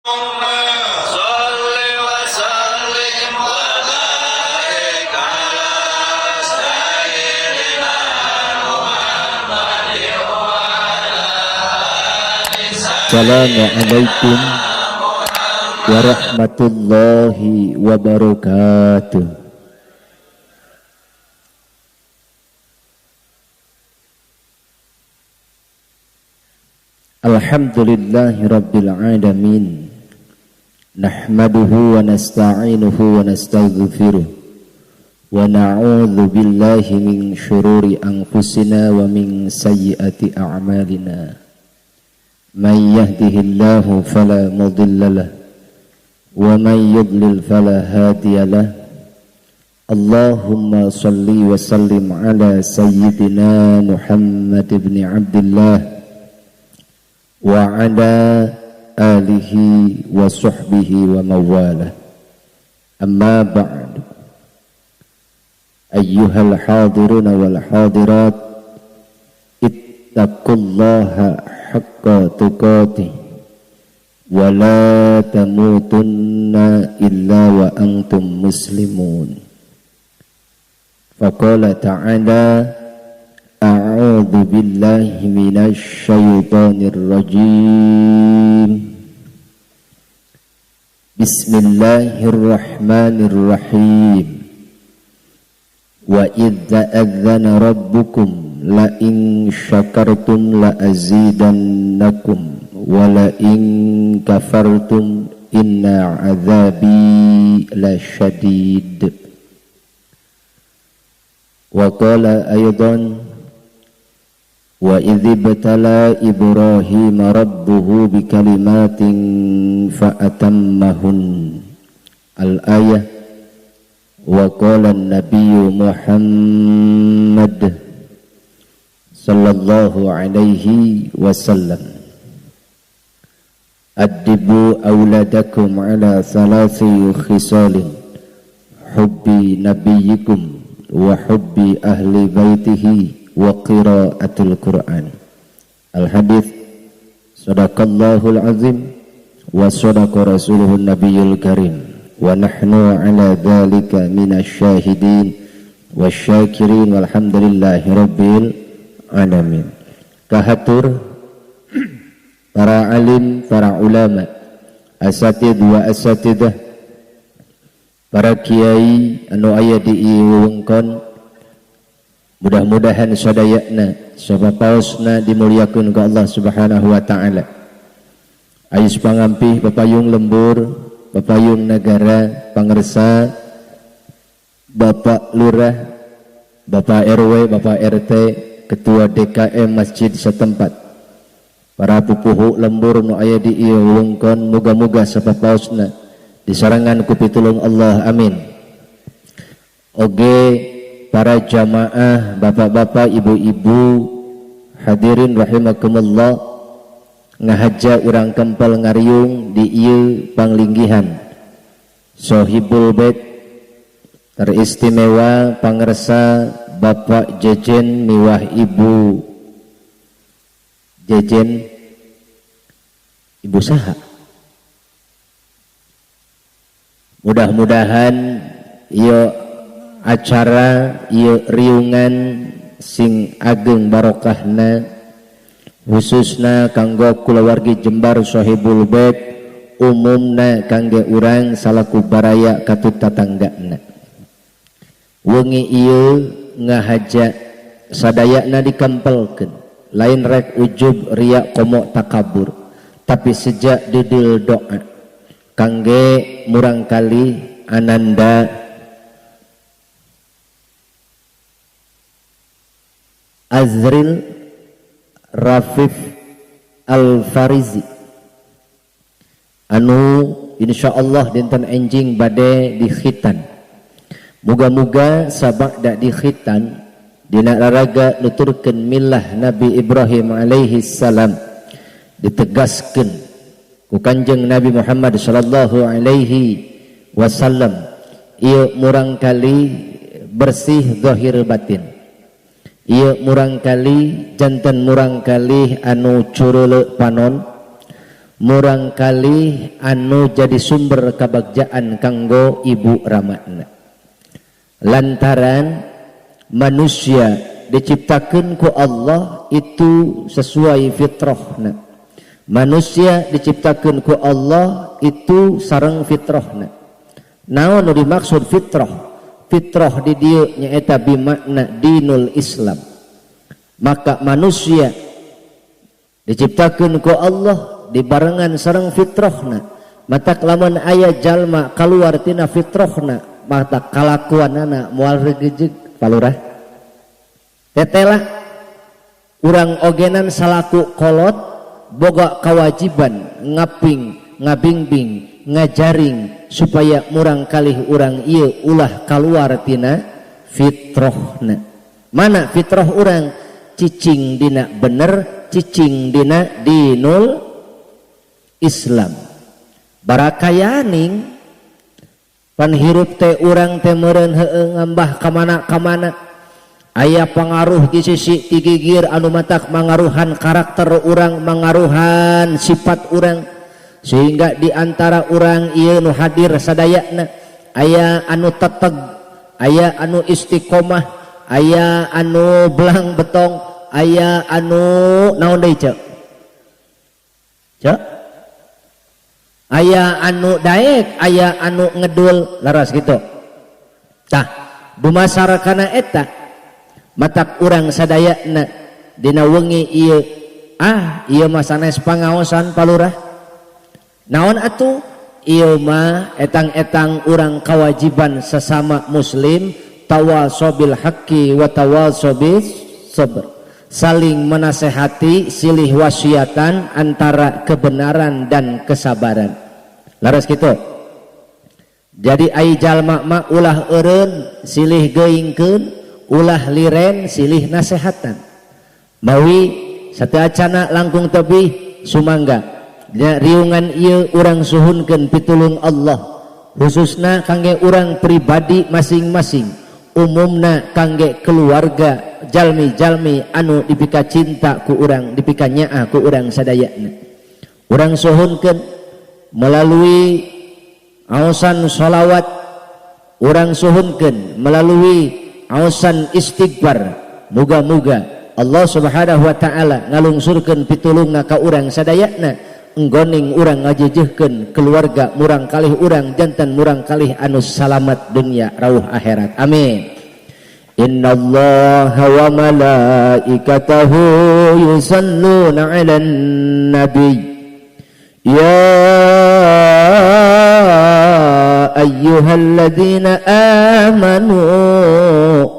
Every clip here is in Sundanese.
صل وسلم وبارك على سيدنا محمد وعلى Assalamualaikum warahmatullahi wabarakatuh. Alhamdulillahi rabbil alamin. Nahmaduhu wa nasta'inuhu wa nastaghfiruh. Wa na'udzu billahi min syururi anfusina wa min sayyiati a'malina. Man yahdihillahu fala mudilla lahu wa man yudlil fala hadiya lahu. Allahumma salli wa sallim ala sayyidina Muhammad ibn Abdullah wa ala alihi wa sahbihi wa mawalah. Amma ba'du. Ayyuhal hadiruna wal hadirat, ittaqullaha haqqa tuqatih wa la tamutunna illa wa antum muslimun. Faqala ta'ala, a'udzu billahi minasy syaithanir rajim. Bismillahirrahmanirrahim. Wa idz ta'adzana rabbukum la in syakartum la azidannakum wa la in kafartum inna adzabi lasyadid. Wa qala aidan, wa idz ibtala Ibrahim rabbuhu bikalimatin fa atammahun. Al-ayah. Wa qala an-nabiyyu Muhammad sallallahu alaihi wasallam, addibu auladakum ala thalathi khisalin, hubbi nabiyyikum wa hubbi ahli baitihi wa qiraatul Qur'an. Al-hadits. Sadaqallahul azim wa sadaqa rasuluhun nabiyul karim wa nahnu ala dhalika minasyahidin wasyakirin walhamdulillahi rabbil alamin. Kahatur para alim, para ulama, asatid wa asatidah, para kiai anu aya di ieu wewengkon, mudah-mudahan sadayana sapapaosna dimuliakeun ku Allah Subhanahu wa taala. Ais pangampih papayung lembur, papayung nagara, pangersa Bapak Lurah, Bapak RW, Bapak RT, Ketua DKM Masjid setempat, para pupuhu lembur nu aya di ieu wewengkon, muga-muga sapapaosna disarangan ku pitulung Allah, amin. Oge para jamaah, bapak-bapak, ibu-ibu, hadirin rahimakumullah, ngahaja urang kempel ngariung di ieu panglinggihan Sohibul Bait teristimewa pangersa Bapak Jejen miwah Ibu Jejen, Ibu saha. Mudah-mudahan ieu acara, ieu riungan sing ageng barokahna, khususna kanggo kulawargi Jembar Sohibul Bait, umumna kangge urang salaku baraya katut tatanggana. Wengi ieu ngahaja sadayana dikempelkeun, lain rek ujub riya komo takabur, tapi sejak didil doa kangge murangkali ananda Azril Rafif Al-Farizi anu insyaallah dinten enjing bade di khitan. Muga-muga sabada di khitan dina raraga nuturkeun milah Nabi Ibrahim alaihi salam, ditegaskeun ku Kanjeng Nabi Muhammad sallallahu alaihi wasallam, ieu murangkali bersih zahir batin, ieu murangkali janten murangkali anu cureuleu panon, Murang kali anu jadi sumber kabagjaan kanggo ibu ramana. Lantaran manusia diciptakan ku Allah itu sesuai fitrahna. Manusia diciptakan ku Allah itu sareng fitrahna. Naon nu dimaksud fitrah? Fitrah di dieu nyaeta bimakna dinul Islam. Maka manusia diciptakan ku Allah dibarengan sareng fitrahna. Matak lamun aya jalma kaluar tina fitrahna, maka kalakuanana moal regejeg, Palurah. Tetela urang ogenan salaku kolot boga kewajiban ngaping, ngabingbing, ngajaring supaya murang kalih urang ieu ulah kaluar tina fitrahna. Mana fitrah urang? Cicing dina bener, cicing dina dinul Islam. Barakayaning pan hirup teh urang teh meureun heueuh ngambah kamana-kamana. Aya pangaruh di sisi ti gigir anu matak mangaruhan karakter urang, mangaruhan sifat urang, sehingga di antara urang ieu nu hadir sadayana aya anu teteg, aya anu istiqomah, aya anu belang betong, aya anu naon deui, Cek? Cek? Aya anu daek, aya anu ngedul, laras gitu. Tah, dumasar kana eta matak urang sadayana dina wengi ieu, ieu mah sanes pangaosan, Palurah. Naon atuh? Ieu mah etang-etang urang kewajiban sesama muslim, tawasobil haqqi wa tawasobis sabr. Saling menasehati, silih wasiatan antara kebenaran dan kesabaran. Laras gitu. Jadi ai jalma mah ulah eureun silih geuingkeun, ulah liren silih nasehatan. Mawi sateuacana langkung tebih, sumangga dina riungan ieu urang suhunkeun pitulung Allah, khususna kangge urang pribadi masing-masing, umumna kangge keluarga, jalmi-jalmi anu dipika cinta ku urang, dipika nyaah ku urang sadayana. Urang suhunkeun melalui aosan sholawat, urang suhunkeun melalui aosan istighfar, muga-muga Allah Subhanahu wa taala ngalungsurkeun pitulungna ka urang sadayana, enggoning urang ngajejehkeun keluarga murang kalih urang janten murang kalih anu salamat dunia rauh akhirat. Amin. Innallaha wa malaikatahu yusalluna 'alan nabi ya ayyuhalladzina amanu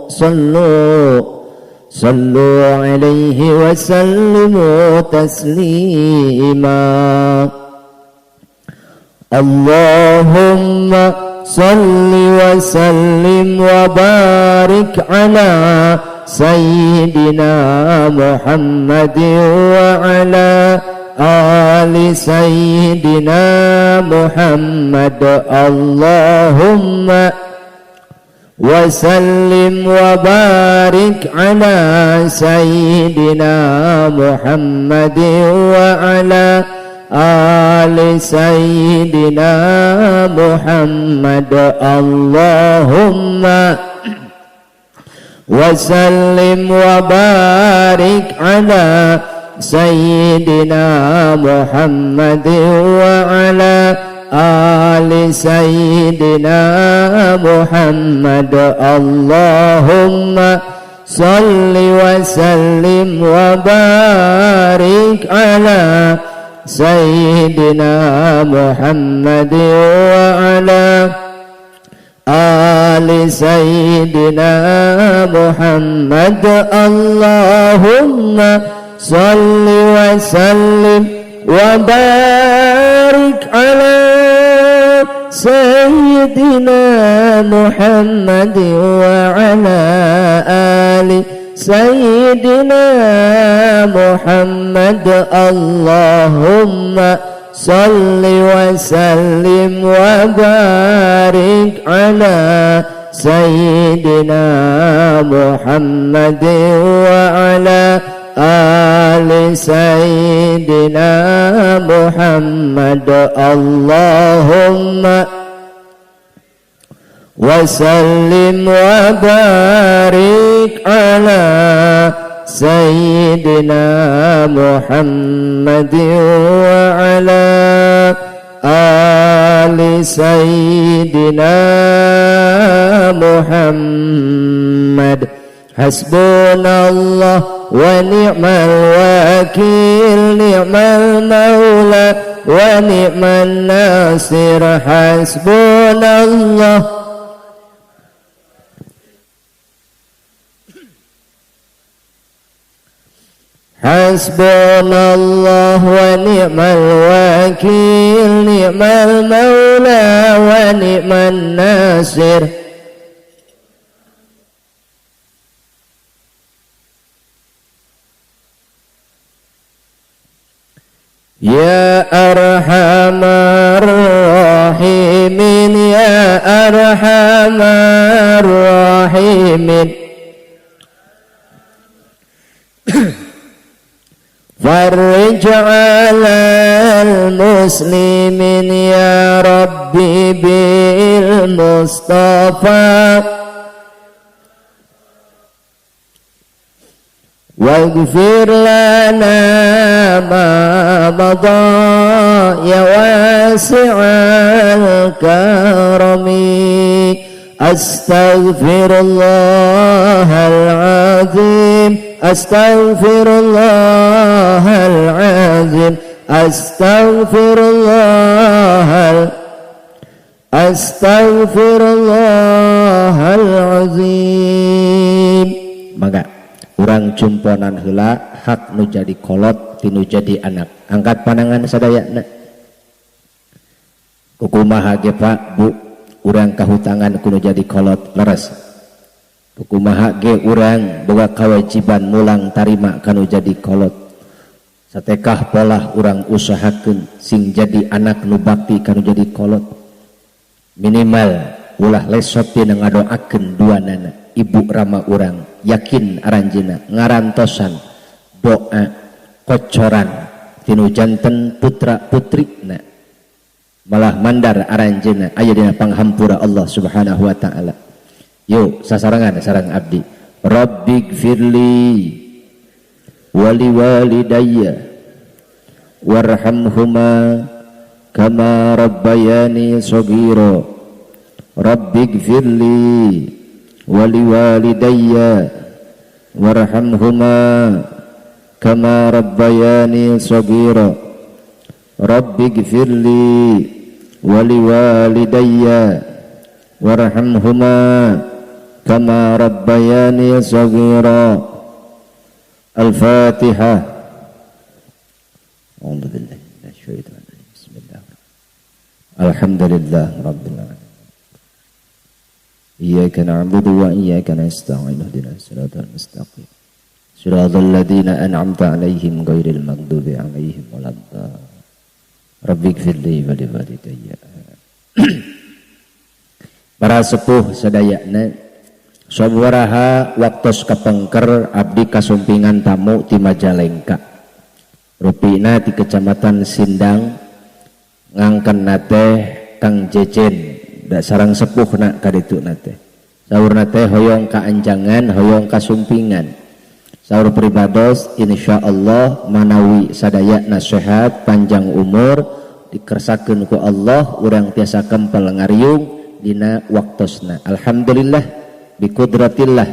sallu alaihi wa sallimu taslima. Allahumma salli wa sallim wa barik ala sayyidina Muhammadin wa ala ali sayyidina Muhammad. Allahumma wa sallim wa barik ala sayyidina Muhammadin wa ala ali sayyidina Muhammad. Allahumma wa sallim wa barik ala sayyidina Muhammad wa ala ali sayyidina Muhammad. Allahumma salli wa sallim wa barik ala sayyidina Muhammad wa ala ali sayyidina Muhammad. Allahumma salli wa sallim wa barik ala sayyidina Muhammad wa ala ali sayyidina Muhammad. Allahumma salli wa sallim wa barik ala sayyidina Muhammad wa ala آل سيدنا محمد اللهم وسلم وبارك على سيدنا محمد وعلى آل سيدنا محمد. حسبنا الله ونعم الوكيل نعم المولى ونعم الناصر. حسبنا الله حسبنا الله ونعم الوكيل نعم المولى ونعم الناصر. يا أرحم الراحمين يا أرحم الراحمين فرج على المسلمين يا ربي بالمصطفى واغفر لنا ما مضى يا واسع الكرم. أستغفر الله العظيم أستغفر الله العظيم أستغفر الله أستغفر الله العظيم. Mangga urang cumponan heula hak nu jadi kolot tinu jadi anak. Angkat pandangan sadayana. Kukumaha ge Pak Bu, urang kahutangan kudu jadi kolot leres. Kukumaha ge urang boga kewajiban mulang tarima kanu jadi kolot. Satekah polah urang usahakeun sing jadi anak nu bakti kanu jadi kolot. Minimal ulah lesot dina ngadoakeun duanana. Ibu rama urang yakin aranjeuna ngarantosan doa kocoran tinu janten putra putrina malah mandar aranjeuna aya dina panghampura Allah Subhanahu wa taala. Yuk sasarengan sareng abdi. Rabbighfirli wali walidayya warhamhuma kama rabbayani shaghira. Rabbighfirli wali walidayya warhamhuma kama rabbayani shaghira. Rabbighfirli wali walidayya warhamhuma kama rabbayani shaghira. Al-Fatihah. A'udzu billahi minasyaitonir rajim. Bismillah. Alhamdulillah rabbil alamin. Iyyaka na'budu wa iyyaka nasta'in ihdinas siratal mustaqim. Siratal ladzina an'amta 'alaihim ghairil maghdubi 'alaihim waladdallin. Rabbighfirli wa liwalidayya. Para sepuh sadayana, sabaraha waktos kapengker abdi kasumpingan tamu ti Majalengka. Rupina di Kecamatan Sindang ngangken nate Kang Jejen da sarang sepuhna kaditu nate. Saurna teh hoyong kaanjangan, hoyong kasumpingan. Saur pribados insyaallah manawi sadaya nasihat panjang umur dikersakeun ku Allah urang tiasa kempel ngariung dina waktosna. Alhamdulillah bikudratillah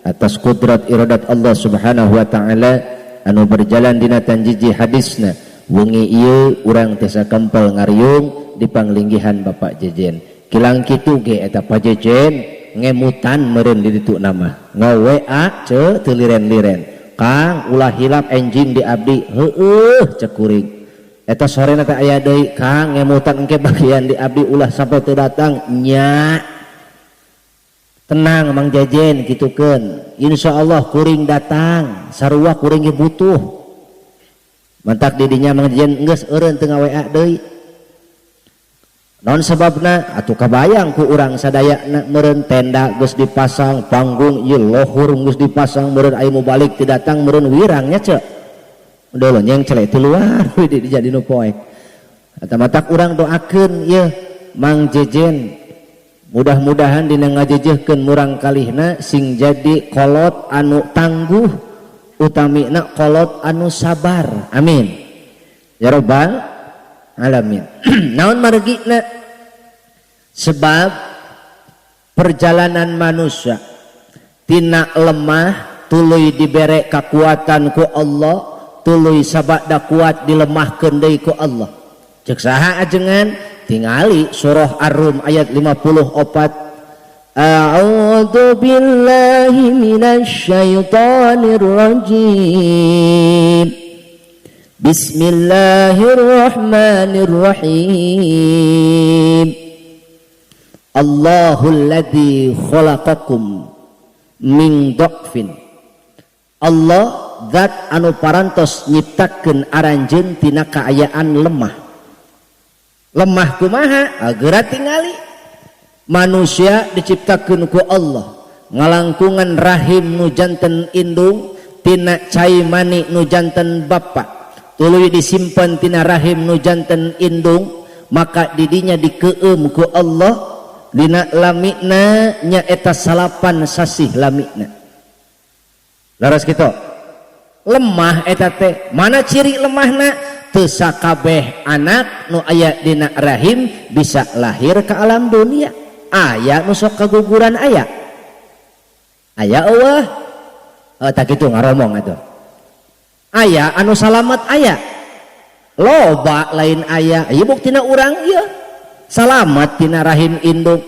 atas kudrat iradat Allah Subhanahu wa taala anu berjalan dina tanjiji hadisna wengi ieu urang tiasa kempel ngariung di panglinggihan Bapak Jejen. Kilang kitu ge eta Pak Jejen ngemutan meureun di ditu nama ngawa ce teu liren-liren. Kang ulah hilap enjing di abdi heueuh cek kuring. Eta sorena teh aya deui Kang ngemutan engke bagian di abdi ulah sampai teu datang nya. Tenang Mang Jejen kitukeun. Insyaallah kuring datang sarua kuring ge butuh. Mantak di dinya Mang Jejen geus eureun teu ngawa deui. Naon sababna? Atuh kabayang ku urang sadayana meureun tenda geus dipasang, panggung ieu lohur geus dipasang, meureun aya balik teu datang meureun wirang nya ceu. Udah nyeng celek ti luar di jadi nu poek. Eta matak urang doakeun ieu Mang Jejen, mudah-mudahan dina ngajejehkeun murang kalihna sing jadi kolot anu tangguh, utamina kolot anu sabar. Amin ya rabbal alamin. Naon margina? Sebab perjalanan manusia tina lemah tuluy dibere kekuatan ku Allah, tuluy sabada kuat dilemahkeun deui ku Allah. Cek saha ajengan? Tingali surah Ar-Rum ayat 54. A'udzu billahi minasy syaithanir rajim. Bismillahirrahmanirrahim. Allahul ladzi khalaqakum min dha'fin. Allah zat anu parantos nyiptakeun aranjeun tina kaayaan lemah. Lemah kumaha? Geura tingali. Manusia diciptakeun ku Allah ngalangkungan rahim nu janten indung, tina cai mani nu janten bapa, tuluy disimpan tina rahim nu janten indung, maka didinya dikeum ku Allah dina lamina nyaeta 9 sasih lamina. Laras kitu lemah eta teh. Mana ciri lemahna? Teu sakabeh anak nu aya dina rahim bisa lahir ke alam dunia. Aya nu sok kaguguran, aya aya eueuh. Oh, tak kitu ngaromong atuh. Aya anu salamet, aya loba, lain aya. Ieu buktina urang ieu salamet tina rahim induk,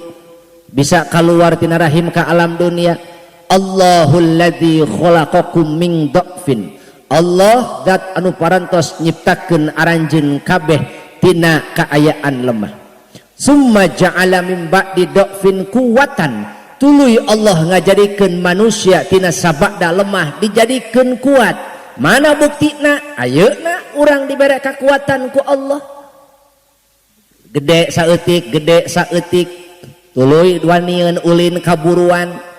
bisa keluar tina rahim ke alam dunia. Allahul ladzi khalaqakum min dha'fin. Allah zat anu parantos nyiptakeun aranjeun kabeh tina kaayaan lemah. Summa ja'ala min ba'di dha'fin quwwatan. Tuluy Allah ngajadikeun manusia tina sabada lemah dijadikeun kuat. Mana buktina? Ayeuna urang dibere kekuatan ku Allah. Gede saeutik, gede saeutik, tuluy wanieun ulin kaburuan.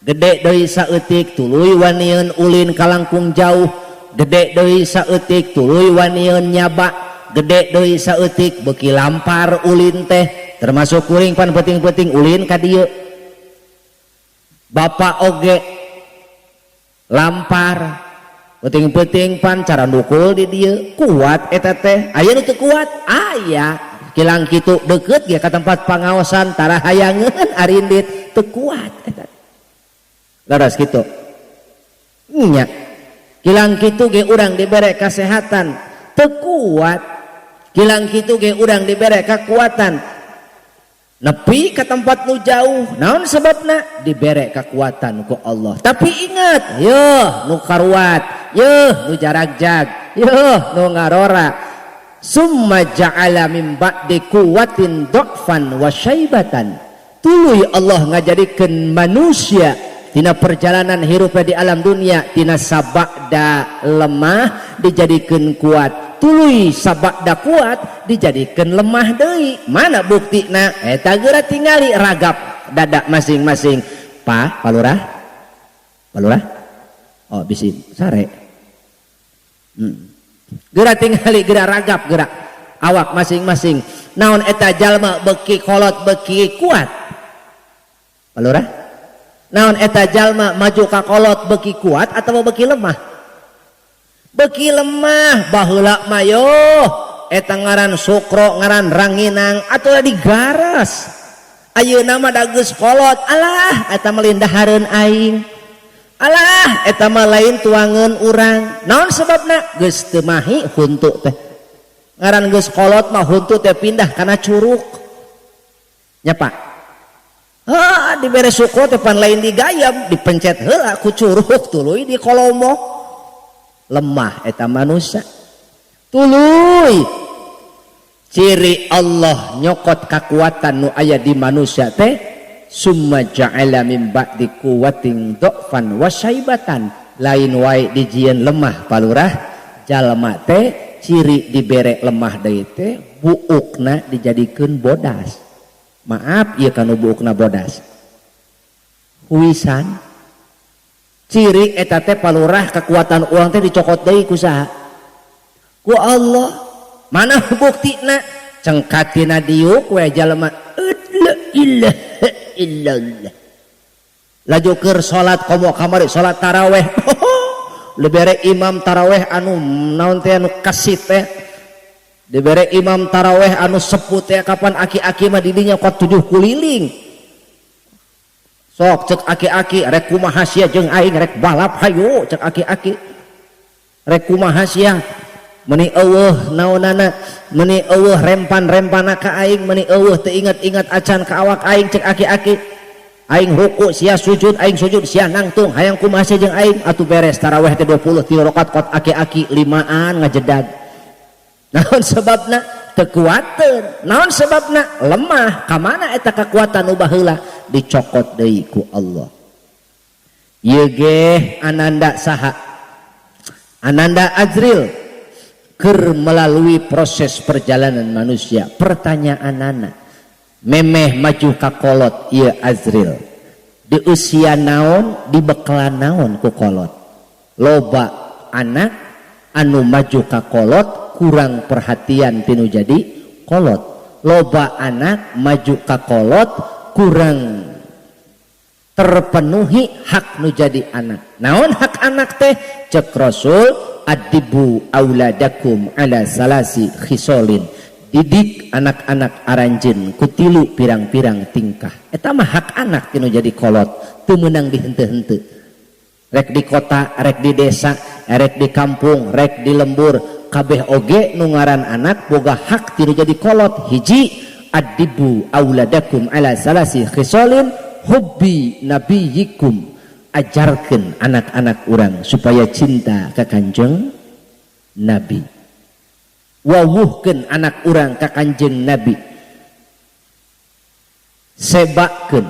Gede deui saeutik, tuluy wanieun ulin kalangkung jauh. Gede deui saeutik, tuluy wanieun nyaba. Gede deui saeutik, beuki lampar ulin teh. Termasuk kuring pan peuting-peuting ulin ka dieu. Bapak oge lampar peuting-peuting pan cara nukul di dieu kuat eta teh. Aya nu teu kuat? Aya. Kilang kitu deukeut ge ka tempat pangaosan tara hayangeun arindit, teu kuat eta. Laras kitu nya. Kilang kitu ge urang dibere kasehatan teu kuat. Kilang kitu ge urang dibere kekuatan nepi ke tempat nu jauh. Naon sebabna? Dibere kekuatan ku Allah. Tapi ingat, yeuh nu karuat, yeuh nu jaragjag, yeuh nu ngarora. Summa ja'ala min ba'di quwwatin dha'fan wa syaibatan. Tuluy Allah ngajadikeun manusia tina perjalanan hirupna di alam dunia tina sabada lemah dijadikeun kuat, tuluy sabada kuat dijadikeun lemah deui. Mana buktina? Eta geura tingali ragap dada masing-masing. Pa, Palurah, Palurah, oh bisi sare. Geura tingali, geura ragap, geura awak masing-masing. Naon eta jalma beuki kolot beuki kuat? Palurah, naon eta jalma maju ka kolot beuki kuat atau beuki lemah? Beuki lemah. Baheula mah yo eta ngaran sukro, ngaran ranginang atuh digaras. Ayeuna mah da geus kolot, alah eta mah lindahareun aing, alah eta mah lain tuangeun urang. Naon sebabna? Geus teu mahi huntu teh. Ngaran geus kolot mah huntu teh pindah kana curuk nya, Pak. Ah, dibere sukro teh pan lain digayam, dipencet heula ku curuk tuluy di kolomo. Lemah eta manusia. Tuluy ciri Allah nyokot kekuatan nu aya di manusia teh, summa ja'ala min ba'di quwwatin dha'fan wa syaibatan. Lain wae dijieun lemah, Palurah, jalma teh. ciri dibere lemah deui teh buukna dijadikeun bodas. Maaf ieu kanu buukna bodas. Huisan ciri eta teh palurah kekuatan urang teh dicokot deui ku saha? Ku Allah. Mana buktina? Cengkatina diuk we jalma la ilaha illallah. Laju keur salat komo kamari salat taraweh. Dibere imam taraweh anu naon teh anu kasih teh. Dibere imam taraweh anu sepuh teh kapan aki-aki mah didinya kuat 7 kuliling. Sok cek aki-aki rek kumaha sia jeung aing rek balap hayu cek aki-aki. Rek kumaha sia meuni eueuh naonana meuni eueuh rempan-rempana ka aing meuni eueuh teu inget-inget acan ka awak aing cek aki-aki. Aing ruku sia sujud aing sujud sia nangtung hayang kumaha sia jeung aing atuh beres taraweh teh 23 rakaat kot aki-aki limaan ngajedag. Naon sebabna teu kuateun? Naon sebabna lemah? Ka mana eta kekuatan nu baheula dicokot deui ku Allah. Ieu ge ananda saha? Ananda Azril keur melalui proses perjalanan manusia. Pertanyaanana memeh maju ka kolot ieu Azril. Di usia naon dibekalan naon ku kolot? Loba anak anu maju ka kolot kurang perhatian tinu jadi kolot. Loba anak maju ka kolot kurang terpenuhi hak nu jadi anak. Naon hak anak teh? Cek Rasul adibu auladakum ala salasi khisolin. Didik anak-anak aranjeun ku tilu pirang-pirang tingkah. Eta mah hak anak tinu jadi kolot, teu meunang dihenteu-henteu. Rek di kota, rek di desa, rek di kampung, rek di lembur, kabeh oge nu ngaran anak boga hak tinu jadi kolot. Hiji, adibu auladakum ala salasi khisolin hubbi nabiyikum. Ajarkeun anak-anak urang supaya cinta ka Kanjeng Nabi. Wawuhkeun anak urang ka Kanjeng Nabi. Sebakeun,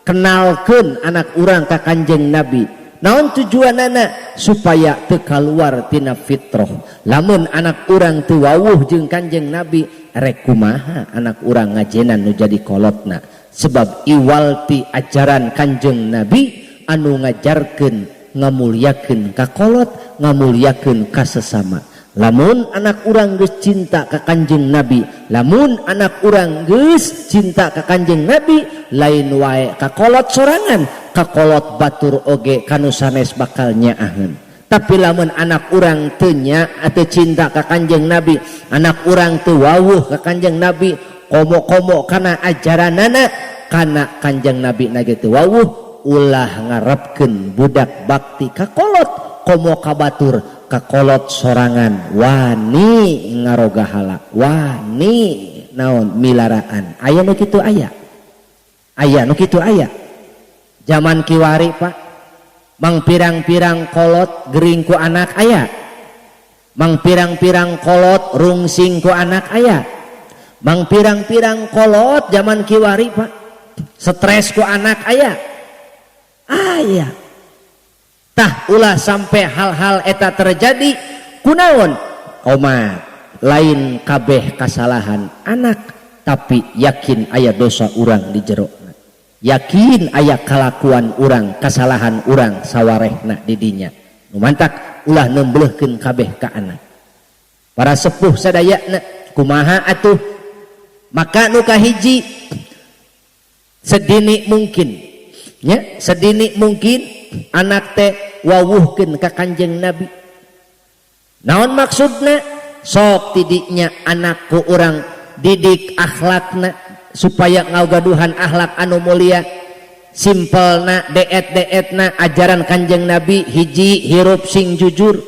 kenalkeun anak urang ka Kanjeng Nabi. Naon tujuanana? Supaya teu kaluar tina fitrah. Lamun anak urang teu wawuh jeung Kanjeng Nabi, rek kumaha anak urang ngajenan nu jadi kolotna? Sebab iwalti ajaran Kanjeng Nabi anu ngajarkeun ngamulyakeun ka kolot, ngamulyakeun ka sesama. Lamun anak urang geus cinta ka Kanjeng Nabi, lamun anak urang geus cinta ka Kanjeng Nabi, lain wae ka kolot sorangan, ka kolot batur oge kanu sanes bakal nyaaheun. Tapi lamun anak urang teu nya atau cinta ka Kanjeng Nabi, anak urang teu wawuh ka Kanjeng Nabi, komo-komo kana ajaranana, kana Kanjeng Nabi na ge teu wawuh, ulah ngarepkeun budak bakti ka kolot, komo ka batur, kakolot sorangan wani ngarogahala, wani naon milaraan. Aya nu kitu aya. Aya nu kitu aya. Zaman kiwari Pak, mang pirang-pirang kolot gering ku anak aya. Mang pirang-pirang kolot rungsing ku anak aya. Mang pirang-pirang kolot zaman kiwari Pak, stres ku anak aya. Aya. Tah ulah sampai hal-hal eta terjadi kunaon? Komat lain kabeh kasalahan anak, tapi yakin aya dosa urang di jero, yakin aya kalakuan urang, kasalahan urang sawarehna di dinya. Nu mantak ulah nembleuhkeun kabeh ka anak. Para sepuh sadayana kumaha atuh? Maka nu kahiji sedini mungkin nya, sedini mungkin anak teh wawuhkeun ka Kanjeng Nabi. Naon maksudna? Sok tidiknya anakku urang didik akhlakna supaya ngagaduhan akhlak anu mulia. Simpelna deet-deetna ajaran Kanjeng Nabi hiji, hirup sing jujur,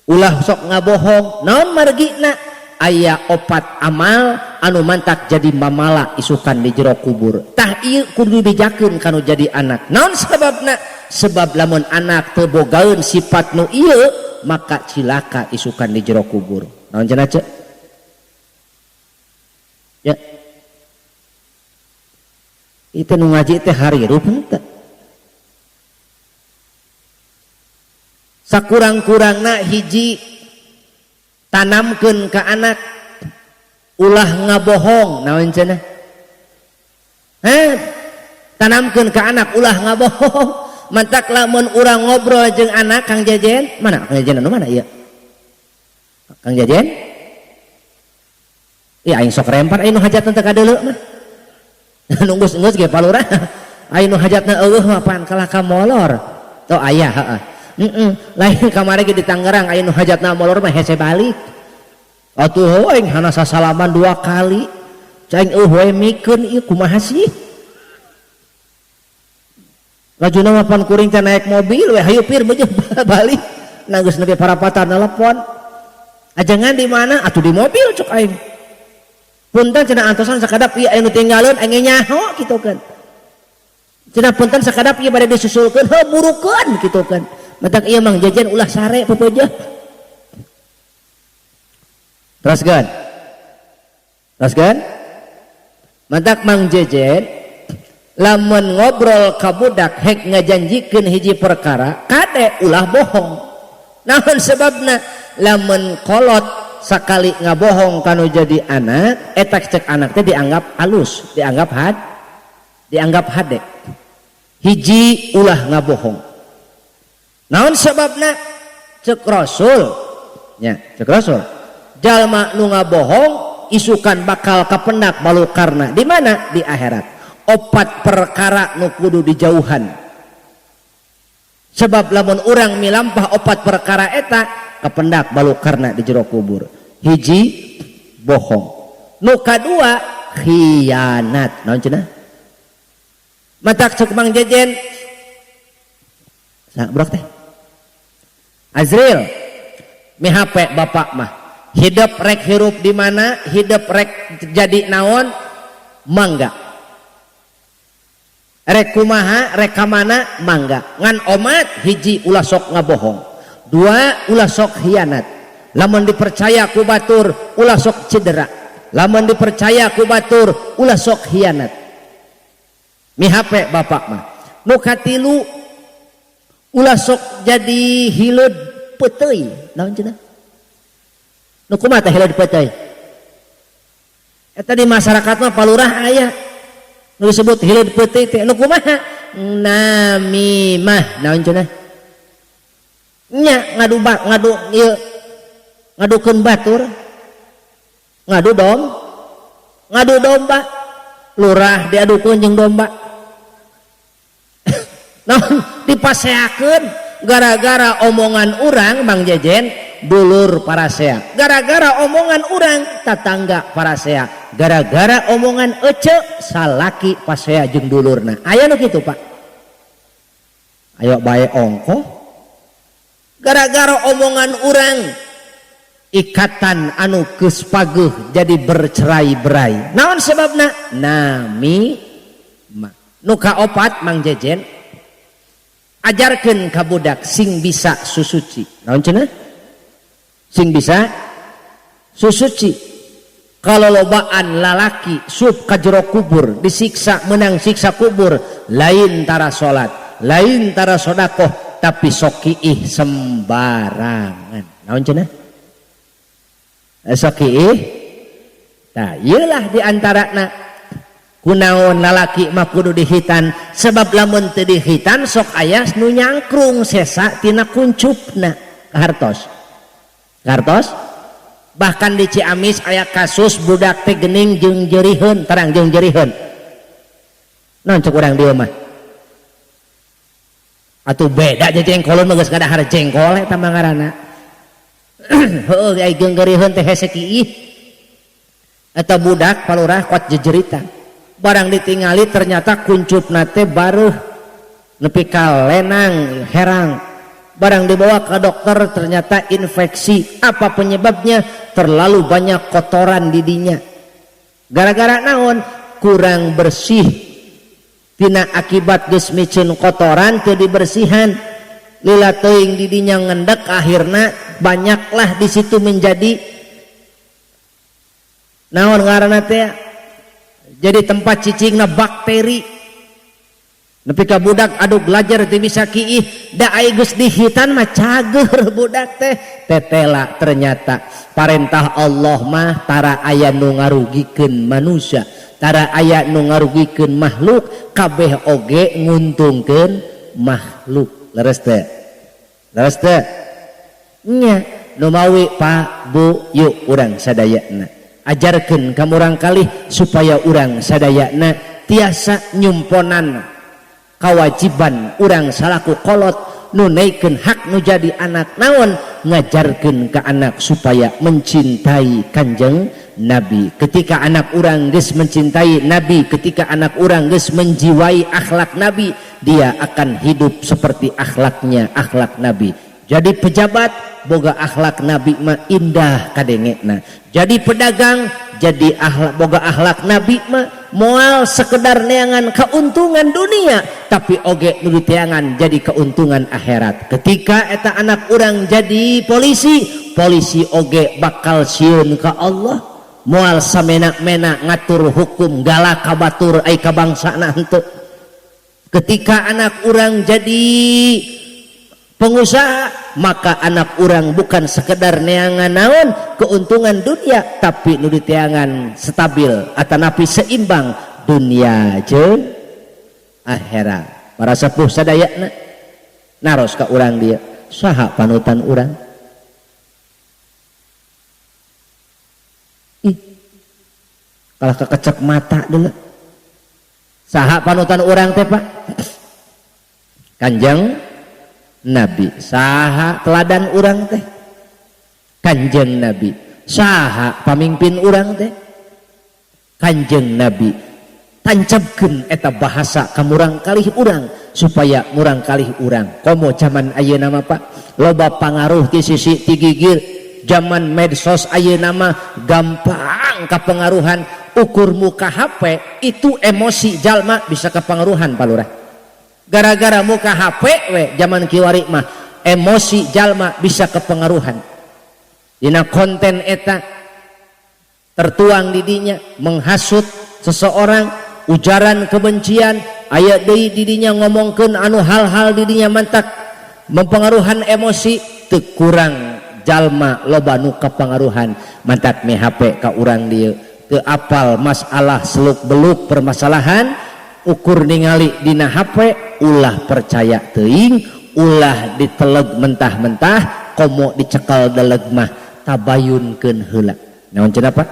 ulah sok ngabohong. Naon margina? Aya opat amal anu mantak jadi mamala isukan di jero kubur. Tah ieu kudu dibejakeun kanu jadi anak. Naon sababna? Sebab lamun anak teu bogaeun sifat nu ieu maka cilaka isukan di jero kubur. Naon cenah cek? Ya. Itu nu ngaji teh harirup henteu. Sakurang-kurangna hiji Tanamkeun ka anak ulah ngabohong. Naon cenah? Heh, tanamkeun ka anak ulah ngabohong. Mantak lamun urang ngobrol jeung anak, Kang Jejen, mana Kang Jejen anu mana ieu? Kang Jejen? Iya, aing sok rempar aing nu hajatna teu kadeuleu mah. Nunggus-nunggus ge palurah. Aing nu hajatna eueuh mah pan kalah ka molor. Tuh aya heeh. Heeh, lain kamari ge di Tangerang aya nu hajatna molor mah hese balik. Atuh aing hana sasalaman dua kali. Cai eueuh we mikeun ieu kumaha sih? Lajuna mah pan kuring teh naik mobil we hayu pir meujeuh balik. Nah geus nepi parapatan telepon. Ajengan di mana? Atuh di mobil cuk aing. Punten cenah, antosan sakadap ieu aya nu tinggaleun, aing nyaho kitu kan. Cenah punten sakadap ieu bade disusulkeun, heuh burukeun kitu kan. Matak ieu Mang Jejen ulah sare pepeujeuh. Teruskeun. Teruskeun. Matak Mang Jejen lamun ngobrol ka budak hek ngajanjikeun hiji perkara, kade ulah bohong. Naon sebabna? Lamun kolot sakali ngabohong kanu jadi anak, eta cek anak teh dianggap alus, dianggap hade. Hiji, ulah ngabohong. Naon sebabna? Cek Rasul nya, cek Rasul, jalma nu ngabohong isukan bakal kapendak balukarna. Di mana? Di akhirat. Opat perkara nu kudu dijauhan, sebab lamun urang milampah opat perkara eta kapendak balukarna di jero kubur. Hiji, bohong. Nu kadua, khianat. Naon cenah? Matak cek Mang Jejen sa budak teh Azril mi HP, bapak mah hidup rek hirup di mana, hidup rek jadi naon mangga, rek kumaha, rek kamana mangga, ngan omat: hiji, ulah sok ngabohong; dua, ulah sok hianat; lamun dipercaya ku batur ulah sok cedera, lamun dipercaya ku batur ulah sok hianat. Mi HP bapak mah. Nu katilu, ulah sok jadi hileud peuteuy. Naon cenah? Nu kumaha teh hileud peuteuy? Eta di masyarakat mah palurah aya nu disebut hileud peuteuy teh. Nu kumaha? Namimah. Naon cenah? Nya ngadu ngadu ieu, ngadukeun batur, ngadu domba. Lurah diadukeun jeung domba. Naon? Dipaseakeun. Gara-gara omongan urang, Mang Jejen, dulur parasea, gara-gara omongan urang tatangga parasea, gara-gara omongan ece salaki pasea jeung dulurna. Aya nu kitu, Pak. Ayo bae ongkoh. Gara-gara omongan urang ikatan anu geus pageuh jadi bercerai-berai. Naon sebabna? Nami. Nu kaopat, Mang Jejen, ajarkeun ka budak sing bisa susuci. Naon cenah? Sing bisa susuci. Kalau lobaan lalaki sup ka jero kubur disiksa, menang siksa kubur lain tara salat, lain tara sodakoh, tapi sok kiih sembarangan. Naon cenah? Sok kiih. Tah ieulah di antarana kunaon lalaki mah kudu dihitan, sebab lamun teu dihitan sok aya nu nyangkrung sesa tina kuncupna. Kahartos, kahartos. Bahkan di Ciamis aya kasus budak teh gening jeung jeriheun, terang jeung jeriheun. Naon cek urang dieu mah? Atuh beda jeung jengkolon mah, geus ngadahar jengkol eta mah ngaranna. Heueuh, ai jeung jeriheun teh hese kiih. Eta budak palurah kuat jejeritan. Barang ditingali ternyata kuncupna teh bareuh nepi ka lenang herang. Barang dibawa ke dokter ternyata infeksi. Apa penyebabnya? Terlalu banyak kotoran di dinya. Gara-gara naon? Kurang bersih. Tina akibat geus miceun kotoran teu dibersihan, lila teuing di dinya ngendek, akhirna banyaklah di situ menjadi naon ngaranna teh, jadi tempat cicingna bakteri. Nepi ka budak aduk belajar teu bisa kiih da ai geus dihitan mah cageur budak teh tetela. Ternyata parentah Allah mah tara aya nu ngarugikeun manusia, tara aya nu ngarugikeun makhluk, kabeh oge nguntungkeun makhluk. Leres teh? Leres teh? Nya nu mawi Pak, Bu, yuk urang sadayana ajarkeun ka murangkalih supaya urang sadayana tiasa nyumponan kewajiban urang salaku kolot nunaikeun hak nu jadi anak. Naon? Ngajarkeun ke anak supaya mencintai Kanjeng Nabi. Ketika anak urang geus mencintai Nabi, ketika anak urang geus menjiwai akhlak Nabi, dia akan hidup seperti akhlaknya akhlak Nabi. Jadi pejabat boga akhlak Nabi mah indah kadengekna. Jadi pedagang jadi akhlak boga akhlak Nabi mah moal sekedar neangan keuntungan dunia, tapi oge nu diteangan jadi keuntungan akhirat. Ketika eta anak urang jadi polisi, polisi oge bakal sieun ka Allah, moal samena-mena ngatur hukum galak ka batur ai ka bangsana henteu. Ketika anak urang jadi pengusaha, maka anak urang bukan sekedar neangan naon keuntungan dunia, tapi nu diteangan stabil atanapi seimbang dunia jeung akhirat. Para sepuh sadayana naros ka urang dia, saha panutan urang? Ih, kalah kekecek mata dulu. Saha panutan urang teh, Pak? Kanjeng Nabi. Saha teladan urang teh? Kanjeng Nabi. Saha pamimpin urang teh? Kanjeng Nabi. Tancapkeun eta bahasa ka murangkalih urang supaya murangkalih urang komo zaman ayeuna mah, Pak, loba pangaruh ti sisi ti gigir. Zaman medsos ayeuna mah gampang kapengaruhan. Ukur muka HP itu emosi jalma bisa kepengaruhan, Pak Lurah. Gara-gara muka HP we zaman kiwari mah emosi jalma bisa kepengaruhan. Dina konten eta tertuang didinya menghasut seseorang, ujaran kebencian aya deui didinya, ngomongkeun anu hal-hal didinya mantak mempengaruhan emosi. Teu kurang jalma loba nu kapengaruhan. Mantak mi HP ka urang dieu teu apal masalah seluk beluk permasalahan, ukur ningali dina HP ulah percaya teuing, ulah diteleg mentah-mentah, komo dicekal deleg mah tabayunkeun heula. Naon cenah, Pak?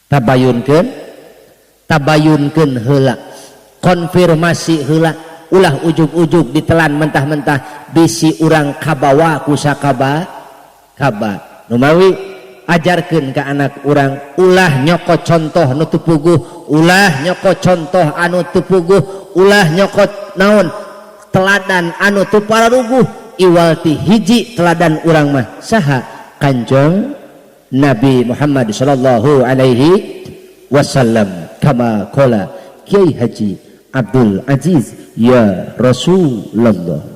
Tabayunkeun, tabayunkeun heula, konfirmasi heula, ulah ujug-ujug ditelan mentah-mentah, bisi urang kabawa ku sakaba kaba. Numawi ajarkeun ke anak urang ulah nyokot contoh nu teu puguh, ulah nyokot contoh anu teu puguh, ulah nyokot naon teladan anu teu pararuguh. Iwal ti hiji teladan urang mah saha? Kanjeng Nabi Muhammad sallallahu alaihi wasallam, kama qala Kiai Haji Abdul Aziz ya Rasulullah.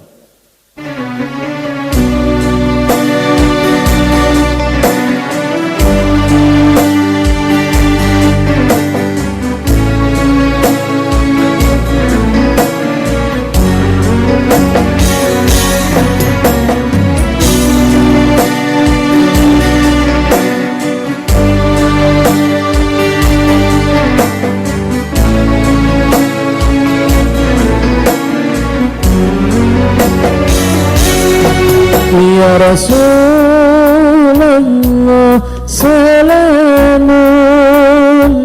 Ya Rasulullah salamun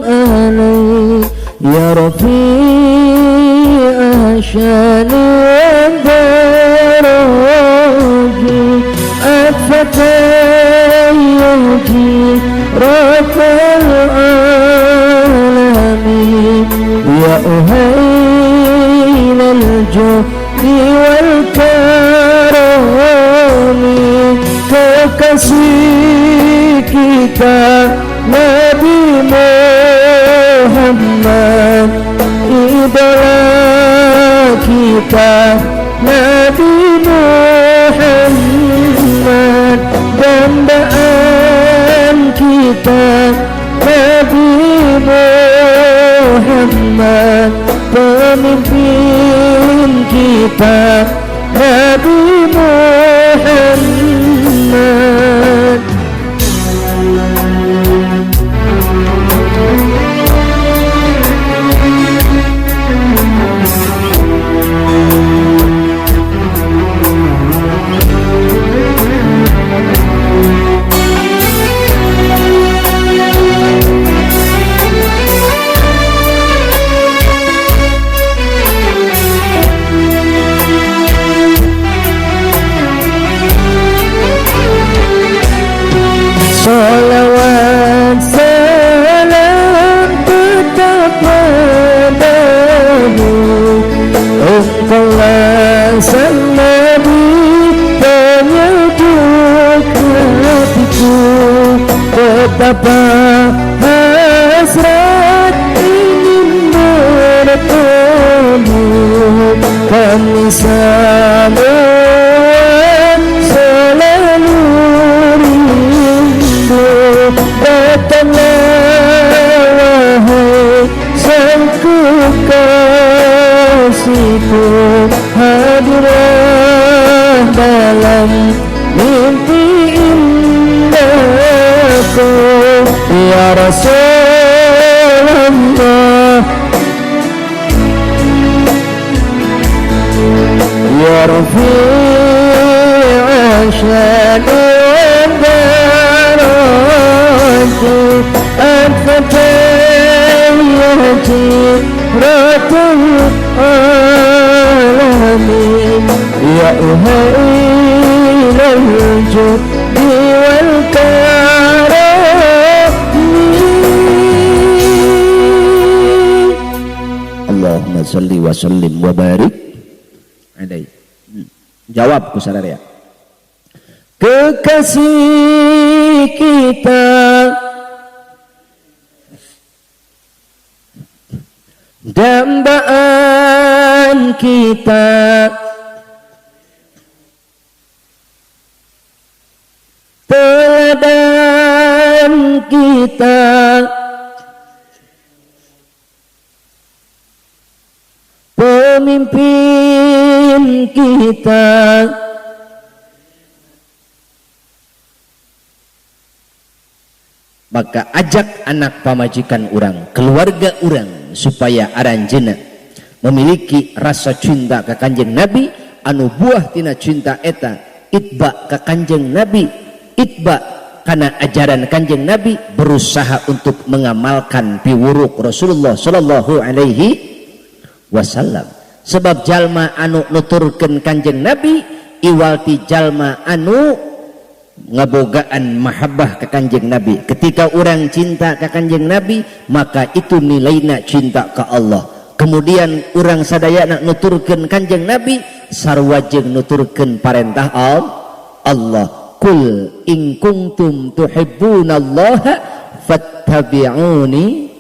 alaik ya rafi'a syani daraji atfatayyaji rabbal alamin ya uhailal judi wal karami kekasih kita Nabi Muhammad, idola kita Nabi Muhammad, dambaan kita Nabi Muhammad. pemimpin kita Nabi Muhammad. Salawat salam tetap padamu, engkaulah sang Nabi penyejuk hatiku. Betapa hasrat ingin bertemu, kami semua selalu rindu. Datanglah wahai sang kekasihku, hadirlah dalam mimpi indahku. Ya Rasulullah, ya Rafi'a syani أنت جيرة العالمين، يا أهيل الجود والكرم. Allahumma salli wa sallim wa barik alaihi. Jawab ku sadaya. Kekasih kita dambaan kita, teladan kita, pemimpin kita, Maka ajak anak pamajikan urang, keluarga urang, supaya aranjeuna memiliki rasa cinta ka Kanjeng Nabi, anu buah tina cinta eta itba ka Kanjeng Nabi, itba kana ajaran Kanjeng Nabi, berusaha untuk mengamalkan piwuruk Rasulullah sallallahu alaihi wasallam. Sebab jalma anu nuturkeun Kanjeng Nabi iwalti jalma anu ngabogaan mahabbah ke Kanjeng Nabi. Ketika orang cinta ke Kanjeng Nabi, maka itu nilaina cinta ke Allah. Kemudian orang sadayana nuturkeun Kanjeng Nabi, sarua jeung nuturkeun parentah Allah. Kul in kuntum tuhibbunallaha fattabi'uni.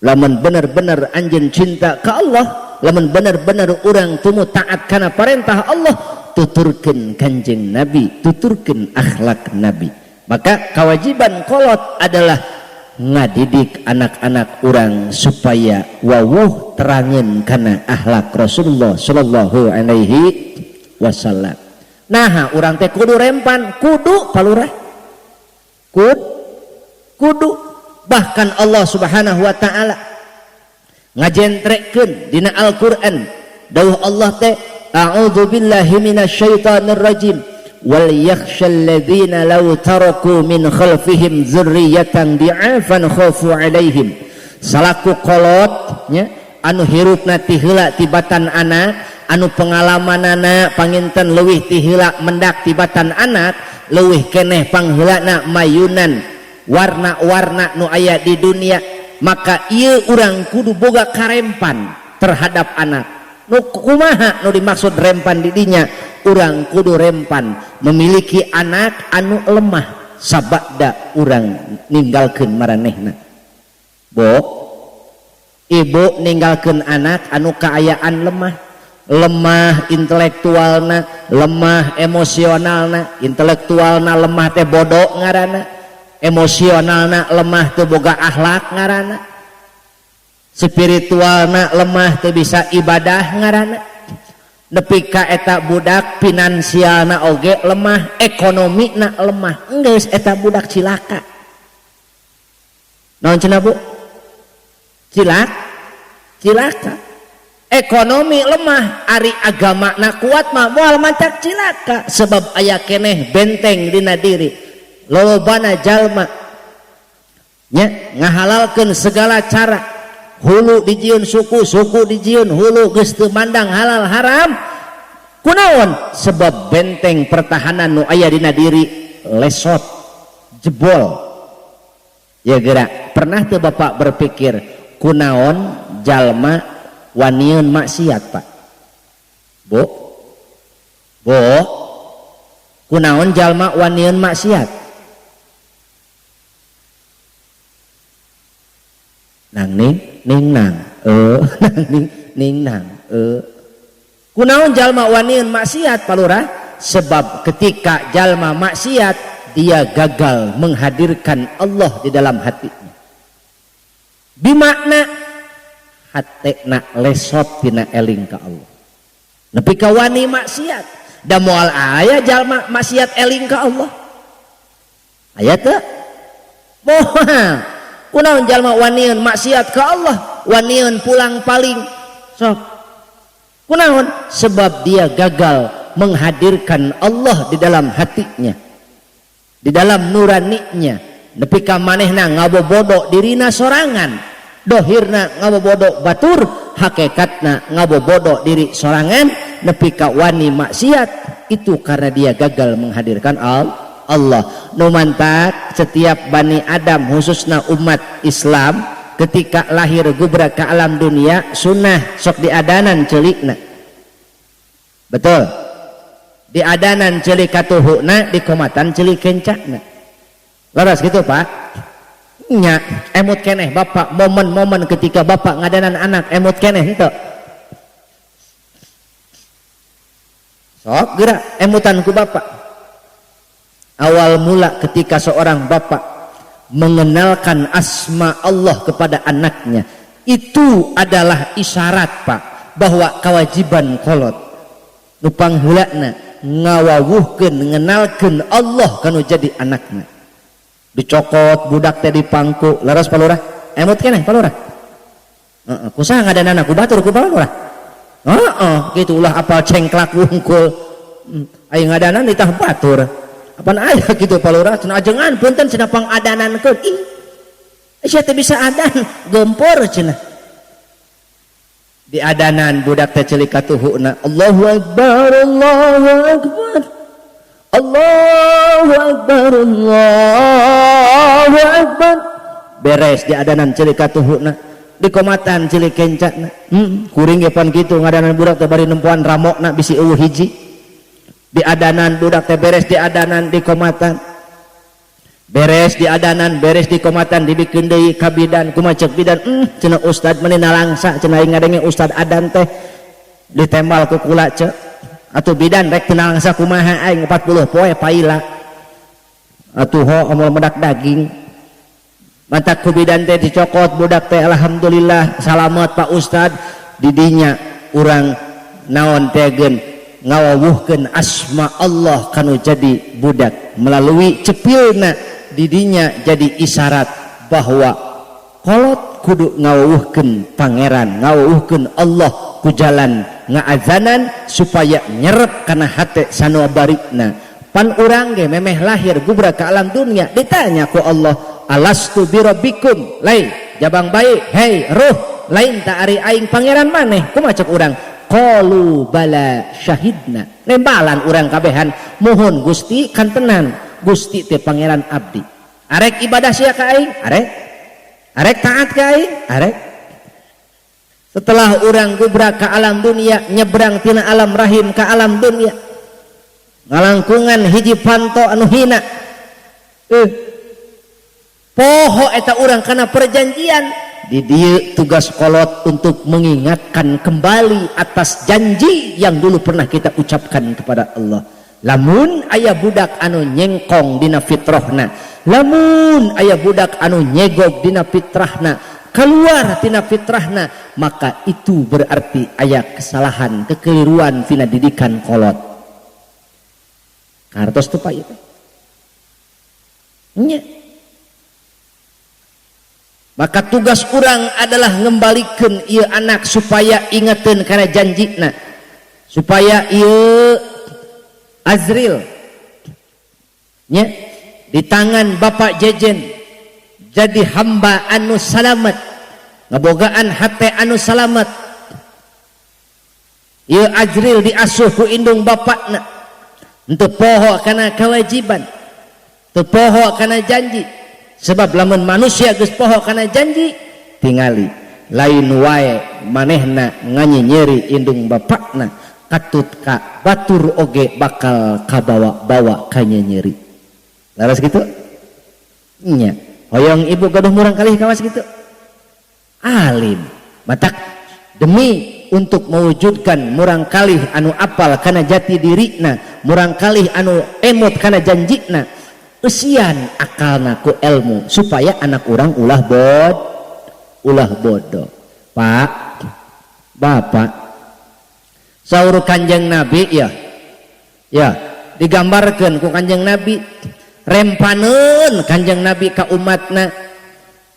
Lamun benar-benar anjeun cinta ke Allah, lamun benar-benar urang tumu taat kana parentah Allah, tuturkeun Kanjeng Nabi, tuturkeun akhlak Nabi. Maka kewajiban kolot adalah ngadidik anak-anak urang supaya wawuh terangeun kana akhlak Rasulullah sallallahu alaihi wasallam. Nah, urang teh kudu rempan, kudu palurah. Kudu. Bahkan Allah Subhanahu wa taala ngajentrekeun dina Al-Qur'an, dawuh Allah teh, a'udzu billahi minasyaitonir rajim, wal yakhshal ladzina law taraku min khalfihim dzurriyyatan di'afan khafu 'alaihim. Salaku kolot nya anu hirupna ti heula tibatan anak, anu pengalamanana panginten leuwih ti heula mendak tibatan anak, leuwih keneh pangheulana mayunan warna-warna nu aya di dunia, maka ieu urang kudu boga karempan terhadap anak. Nu kumaha nu dimaksud rempan di dinya? Urang kudu rempan memiliki anak anu lemah sabada urang ninggalkeun maranehna. Bo, ibu ninggalkeun anak anu kaayaan lemah, lemah intelektualna, lemah emosionalna. Intelektualna lemah teh bodoh ngaranna, emosionalna lemah teh boga akhlak ngaranna. Spiritualna lemah teu bisa ibadah ngaranna. Nepi ka eta budak finansialna oge lemah, ekonomina lemah. Geus eta budak cilaka. Naon cenah Bu? Cilaka. Ekonomi lemah, ari agamana kuat mah moal mancak cilaka sebab aya keneh benteng dina diri. Lolobana jalma nya ngahalalkeun segala cara. Hulu dijieun suku, suku dijieun hulu, geus teu mandang halal haram. Kunaon? Sebab benteng pertahanan nu aya dina diri lesot, jebol. Ya geura, pernah teu Bapak berpikir kunaon jalma wanieun maksiat, Pak? Bu? Bu? Kunaon jalma wanieun maksiat? Nang ning ning nang nang ning ning nang Kunaon jalma wanieun maksiat, Pak Lurah? Sebab ketika jalma maksiat dia gagal menghadirkan Allah di dalam hatinya. Bimakna hatena lesot tina eling ka Allah. Nepi ka wani maksiat, da moal aya jalma maksiat eling ka Allah. Aya teu? Moal. Kunaon jalma wanieun maksiat ka Allah, wanieun pulang paling. Sok. Kunaon? Sebab dia gagal menghadirkan Allah di dalam hatinya, di dalam nuraninya. Nepi ka manehna ngabobodo dirina sorangan, dohirna ngabobodo batur, hakikatna ngabobodo diri sorangan. Nepi ka wani maksiat itu karena dia gagal menghadirkan Allah. Nu mantak setiap Bani Adam khususna umat Islam ketika lahir gubra ke alam dunia sunnah sok diadanan celikna. Betul. Diadanan celik katuhuna, dikomatan celik kencana. Leres gitu Pak? Nya emut keneh Bapak momen-momen ketika Bapak ngadanan anak emut keneh henteu. Sok geura emutan ku Bapak. Awal mula ketika seorang bapak mengenalkan asma Allah kepada anaknya, itu adalah isyarat Pak bahwa kewajiban kolot nu pangheulana ngawawuhkeun ngenalkeun Allah kanu jadi anakna. Dicokot budak teh dipangku, leres Pak Lurah? Emut keneh Pak Lurah? Heeh, kusaha ngadanana ku batur ku Pak Lurah? Heeh, kitu ulah apal cengklak wungkul. Aya ngadanan ditah batur. Apaan aya gitu Pak Lurah? Cenah ajengan punten cenah pangadanankeun. Ih, sia teh bisa adan, gempor cenah. Diadanan budak teh celik katuhuna. Allahu Akbar, Allahu Akbar. Allahu Akbar, Allahu Akbar. Beres diadanan celik katuhuna. Dikomatan celik kencana. Kuring ge pan kitu ngadanan budak teh bari nempoan ramokna bisi eueuh hiji. Diadanan budak teh beres diadanan dikomatan. Beres diadanan, beres dikomatan dibikeun deui ka bidan. Kumaha ceuk bidan? Cenah ustad meuni nalangsa cenah aing ngadenge ustad adan teh ditembal ku kula ceuk. Atuh bidan rek teu nalangsa kumaha aing 40 poe paila. Atuh ho amul medak daging. Mantak ku bidan teh dicokot budak teh alhamdulillah salamet Pak Ustad. Didinya urang naon teh geun ngawawuhkeun asma Allah kanu jadi budak melalui cepilna. Didinya jadi isyarat bahwa kolot kudu ngawawuhkeun pangeran, ngawawuhkeun Allah ku jalan ngaazanan supaya nyerep kana hate sanuabarina. Pan urang ge memeh lahir gubra ke alam dunia ditanya ku Allah, alastu birabbikum? Lai jabang bayi, hei ruh, lain tak ari aing pangeran maneh? Kumaha cek urang? Qalu bala syahidna. Nembalan urang kabehan, mohon Gusti kantenan Gusti teh pangeran abdi. Arek ibadah sia ka aing? Arek. Arek taat ka aing? Arek. Setelah urang gubra ka alam dunia, nyebrang tina alam rahim ka alam dunia, ngalangkungan hiji panto anu hina. Poho eta urang kana perjanjian. Di dieu tugas kolot untuk mengingatkan kembali atas janji yang dulu pernah kita ucapkan kepada Allah. Lamun aya budak anu nyengkong dina fitrahna, lamun aya budak anu nyegog dina fitrahna, keluar tina fitrahna, maka itu berarti aya kesalahan, kekeliruan tina didikan kolot. Kartos teu, Pak, ieu teh? Nya. Maka tugas urang adalah ngembalikan ieu anak supaya ingetin kana janjina, supaya ieu Azril nya di tangan Bapak Jejen jadi hamba anu salamet, ngebogaan hate anu salamet. Ieu Azril diasuh ku indung bapakna, henteu poho kana kewajiban, teu poho kana janji, sebab lamun manusia geus poho kana janji, tingali lain wae manehna nganyinyeri indung bapakna, katut ka batur oge bakal kabawa-bawa kanyenyeri. Laras gitu nya? Hoyong ibu gaduh murang kali kawas gitu alim. Matak demi untuk mewujudkan murang kalih anu apal kana jati dirina, murang kalih anu emot kana janjina, eusian akalna ku ilmu supaya anak urang ulah bodoh. Pak, Bapak, saur Kanjeng Nabi ya, ya digambarkan ku Kanjeng Nabi, rempaneun Kanjeng Nabi ka umatna,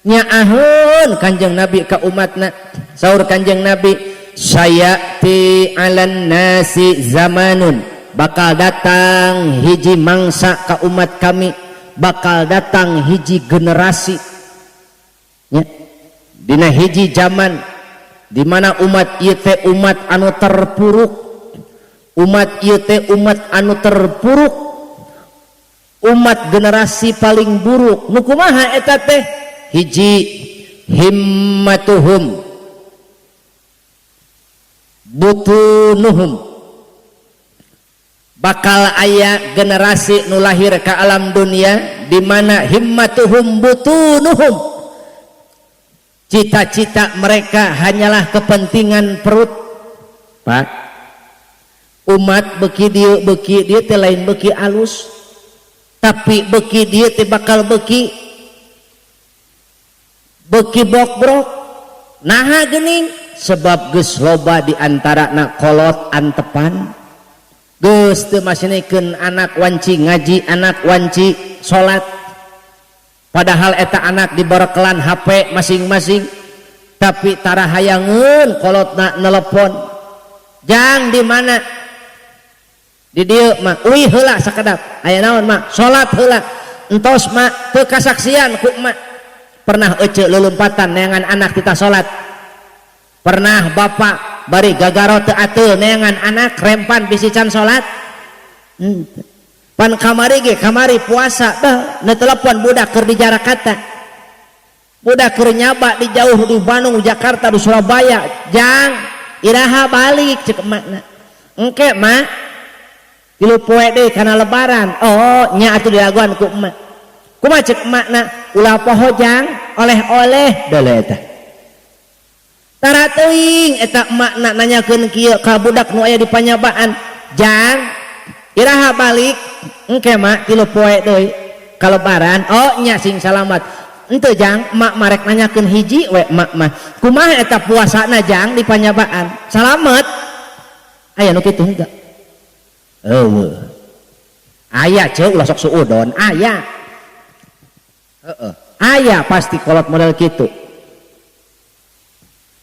nyaaheun Kanjeng Nabi ka umatna. Saur Kanjeng Nabi, saya'ti 'alan nasi zamanun, bakal datang hiji mangsa ka umat kami, bakal datang hiji generasi ya, dina hiji zaman di mana umat ieu teh umat anu terpuruk, umat ieu teh umat anu terpuruk, umat generasi paling buruk. Nu kumaha eta teh? Hiji, himmatuhum butunuhum. Bakal aya generasi nu lahir ke alam dunia di mana himmatuhum butunuhum, cita-cita mereka hanyalah kepentingan perut. Pak, umat beuki dieu teh lain beuki alus, tapi beuki dieu teh bakal beuki beuki bokbrok. Naha geuning? Sebab geus loba di antara nak kolot antepan, geus teu masinekeun anak wanci ngaji, anak wanci salat, padahal eta anak dibarekelan HP masing-masing, tapi tara hayangeun kolotna nelepon, "Jang, di mana?" "Di dieu, Mak." "Uih heula sakedap." "Aya naon, Mak?" "Salat heula." "Entos, Mak." Teu kasaksian ku emak. Pernah ece lulumpatan neangan anak kita salat? Pernah bapak bari gagaro teu ateul neangan anak rempan bisi can salat? Pan kamari ge, kamari puasa bah, telepon budak keur di Jakarta, budak keur nyaba di jauh, di Bandung, Jakarta, di Surabaya. "Jang, iraha balik?" cek emakna. "Engke, Mak, 3 poe deui kana Lebaran." "Oh nya atuh." Dilaguan ku emak. Kumaha cek emakna? "Ulah poho, Jang, oleh-oleh." Dole eta tara teuing eta emakna nanyakeun kieu ka budak nu aya di panyabaan, "Jang, iraha balik?" "Engke, Mak, 3 poe deui ka Lebaran." "Oh nya, sing salamat." "Henteu, Jang, emak marek nanyakeun hiji we emak mah. Kumaha eta puasana, Jang, di panyabaan? Salamet?" Aya nu kitu henteu? Eueuh. Aya, ceu, ulah sok suudon, aya. Heeh. Aya pasti kolot model kitu.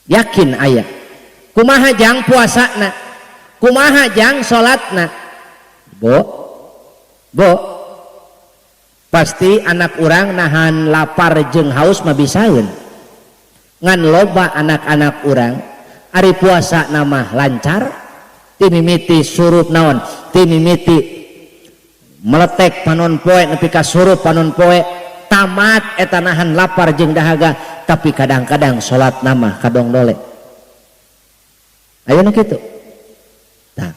Yakin aya. "Kumaha, Jang, puasana? Kumaha, Jang, salatna?" Bo. Bo. Pasti anak urang nahan lapar jeung haus mah bisaeun. Ngan loba anak-anak urang ari puasa nama lancar, timimiti surup naon, timimiti meletek panon poe nepi ka surup panon poe, tamat eta nahan lapar jeung dahaga, tapi kadang-kadang salat nama kadong dole. Ayo nu kitu. Tah.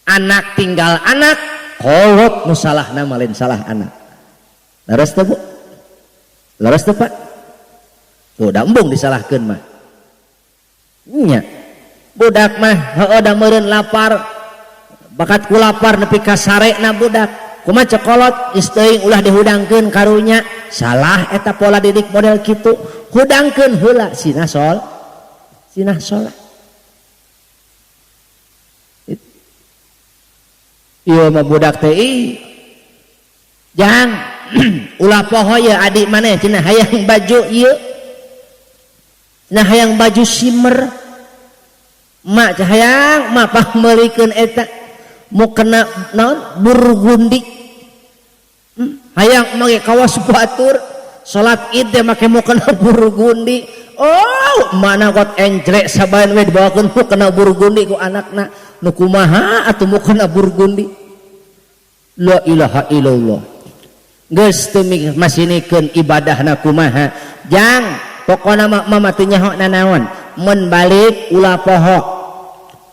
Anak tinggal anak, kolot nu salah nama, lain salah anak. Leres teu, Bu? Leres teu, Pak? Tuh, da embung disalahkeun mah. Nya. Budak mah heueuh da meureun lapar, bakat ku lapar nepi ka sarena budak. Kumaha cek kolot geus teuing ulah dihudangkeun karunya. Salah eta pola didik model kitu. Hudangkeun heula sina sol. Sina salat. Ieu mah budak teh ih. Jang ulah poho ye adik maneh cenah hayang baju ieu. Cenah hayang baju simer. Mak cah hayang mak pangmeulikeun eta. Mukena naon burgundi. Hayang make kawas batur salat Id teh make mukena burgundi. Oh, mana got enjrek sabaeun we dibawakeun mukena burgundi ku anakna. Nu kumaha atuh mukena burgundi. La ilaha illallah. Geus teu masinikeun ibadahna kumaha. Jang, pokona mah mama teu nyaho nanaon. Mun balik ulah poho.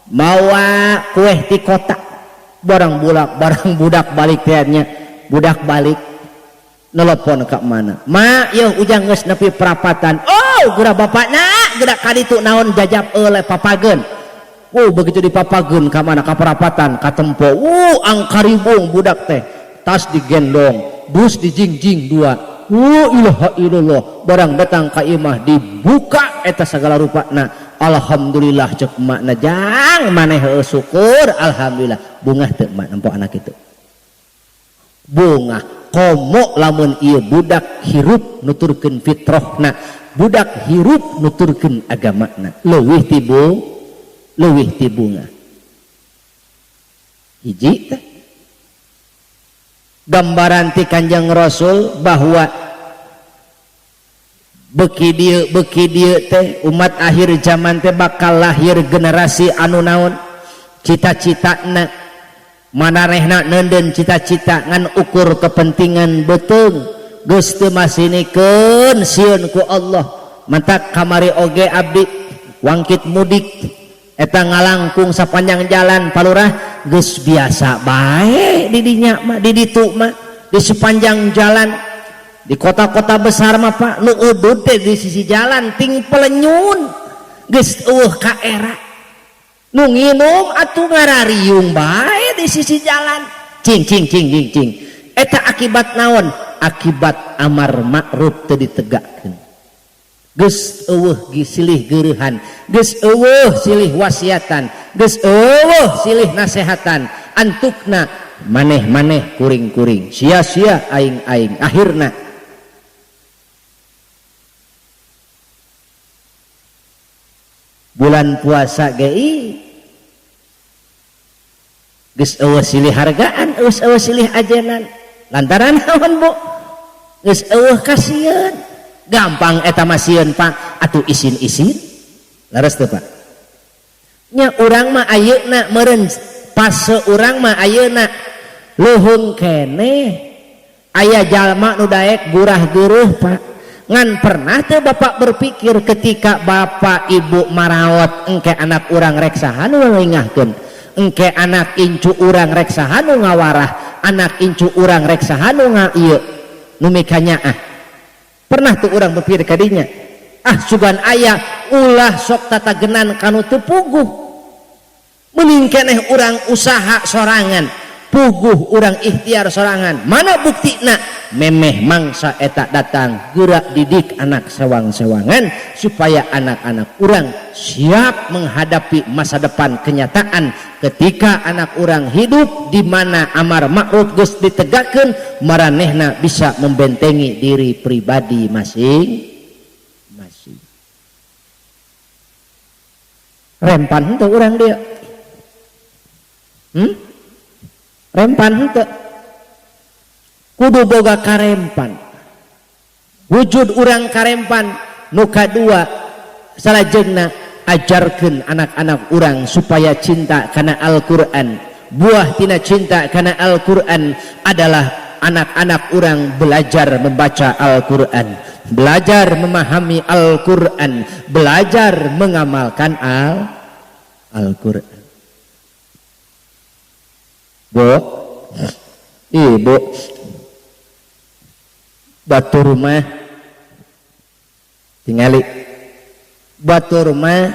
Mawa kueh ti kota. Barang bulak, barang budak balik teh nya. Budak balik nelpon ka mana? Ma, yeuh ujang geus nepi perapatan. Oh, geura bapakna, geura ka ditu naon jajap eueuh papageun. Oh, begitu dipapageun ka mana? Ka perapatan, ka tempo. Angkaribung budak teh. Tas digendong, bus dijingjing dua. Ilaha illallah. Barang datang ka imah dibuka eta sagala rupana. Alhamdulillah cek makna jang maneh heueuh syukur alhamdulillah. Bungah teu mak nempo anak itu. Bungah komo lamun ieu budak hirup nuturkeun fitrahna, budak hirup nuturkeun agamana. Leuwih ti leuwih ti bunga. Hiji teh gambaran ti Kanjeng Rasul bahwa beki dieu teh umat akhir zaman teh bakal lahir generasi anu naon cita-citana manarehna neundeun cita-cita ngan ukur kepentingan beuteung geus teu masinikeun sieun ku Allah. Mantak kamari oge abdi wangkit mudik eta ngalangkung sapanjang jalan palurah geus biasa bae di dinya mah di ditu mah di sepanjang jalan di kota-kota besar mah Pak nu udud teh di sisi jalan ting pelenyun geus eueuh ka era nu nginum atuh ngarariung bae di sisi jalan cing cing cing cing cing eta akibat naon akibat amar ma'ruf teu ditegakkeun geus eueuh silih geureuhan geus eueuh silih wasiatan geus eueuh silih nasehatan antukna maneh-maneh kuring-kuring sia-sia aing-aing akhirna bulan puasa ge geus eueuh silih hargaan geus eueuh silih ajenan lantaran naon Bu geus eueuh kasieun gampang eta mah sieun Pak atuh isin-isin leres teu Pak nya urang mah ayeuna meureun fase urang mah ayeuna luhung keneh aya jalma nu daek gurah geuruh Pak ngan pernah teu bapak berpikir ketika bapak ibu maraot engke anak urang rek saha nu ngalingahkeun engke anak incu urang rek saha nu ngawarah anak incu urang rek saha nu nga ieu nu mikanyaah pernah tuh urang berpikir kadinya ah sugan aya ulah sok tatagenan kanu teu puguh mending keneh urang usaha sorangan puguh urang ikhtiar sorangan mana buktina memeh mangsa eta datang gerak didik anak sewang-sewangan supaya anak-anak urang siap menghadapi masa depan kenyataan ketika anak urang hidup di mana amar ma'ruf geus ditegakkeun maranehna bisa membentengi diri pribadi masing-masing. Rempan henteu urang dia rempan henteu kudu boga karempan wujud urang karempan nu kadua salajengna ajarkeun anak-anak urang supaya cinta kana Al-Qur'an. Buah tina cinta kana Al-Qur'an adalah anak-anak urang belajar membaca Al-Qur'an, belajar memahami Al-Qur'an, belajar mengamalkan Al-Qur'an. Bu, ibu, batur mah tingali batur mah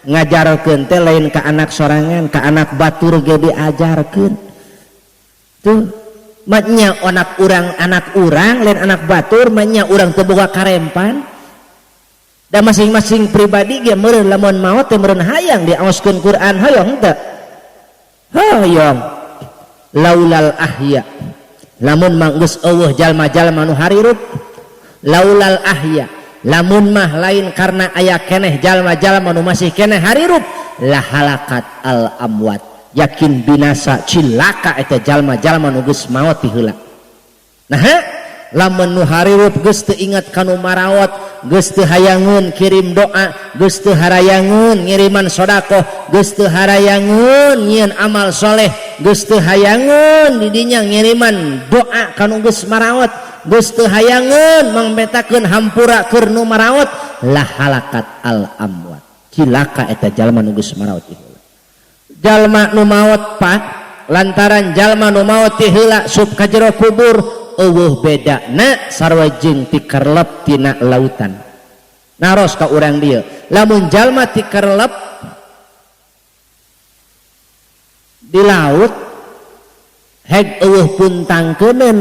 ngajarkeun teh lain ka anak sorangan, ka anak batur ge diajarkeun. Tuh, Maknya anak urang lain anak batur maknya urang teu boga karempan. Da masing-masing pribadi ge meureun lamun maot teh meureun hayang diaoskeun Quran hoyong teu? Hoyong. Laulal ahya. Lamun mah geus eueuh jalma-jalma nu harirup. Laulal ahya. Lamun mah lain karena aya keneh jalma-jalma nu masih keneh harirup la halakat al amwat. Yakin binasa cilaka eta jalma-jalma nu geus maot ti heula. Nah, lamun nu harirup geus teu ingat ka nu maraot, geus teu hayangeun kirim doa, geus teu harayangeun ngiriman sedekah, geus teu harayangeun nyieun amal soleh, geus teu hayangeun di dinya ngiriman doa ka nu geus maraot, geus teu hayangeun mangmetakeun hampura keur nu maraot, la halakat al amwat. Cilaka eta jalma nu geus maraot ti heula. Jalma nu maot pak lantaran jalma nu maot ti heula sup ka jero kubur eueuh bedana sarua jeung tikerlep tina lautan. Naros ka urang dieu, lamun jalma tikerlep di laut heg eueuh puntangkeuneun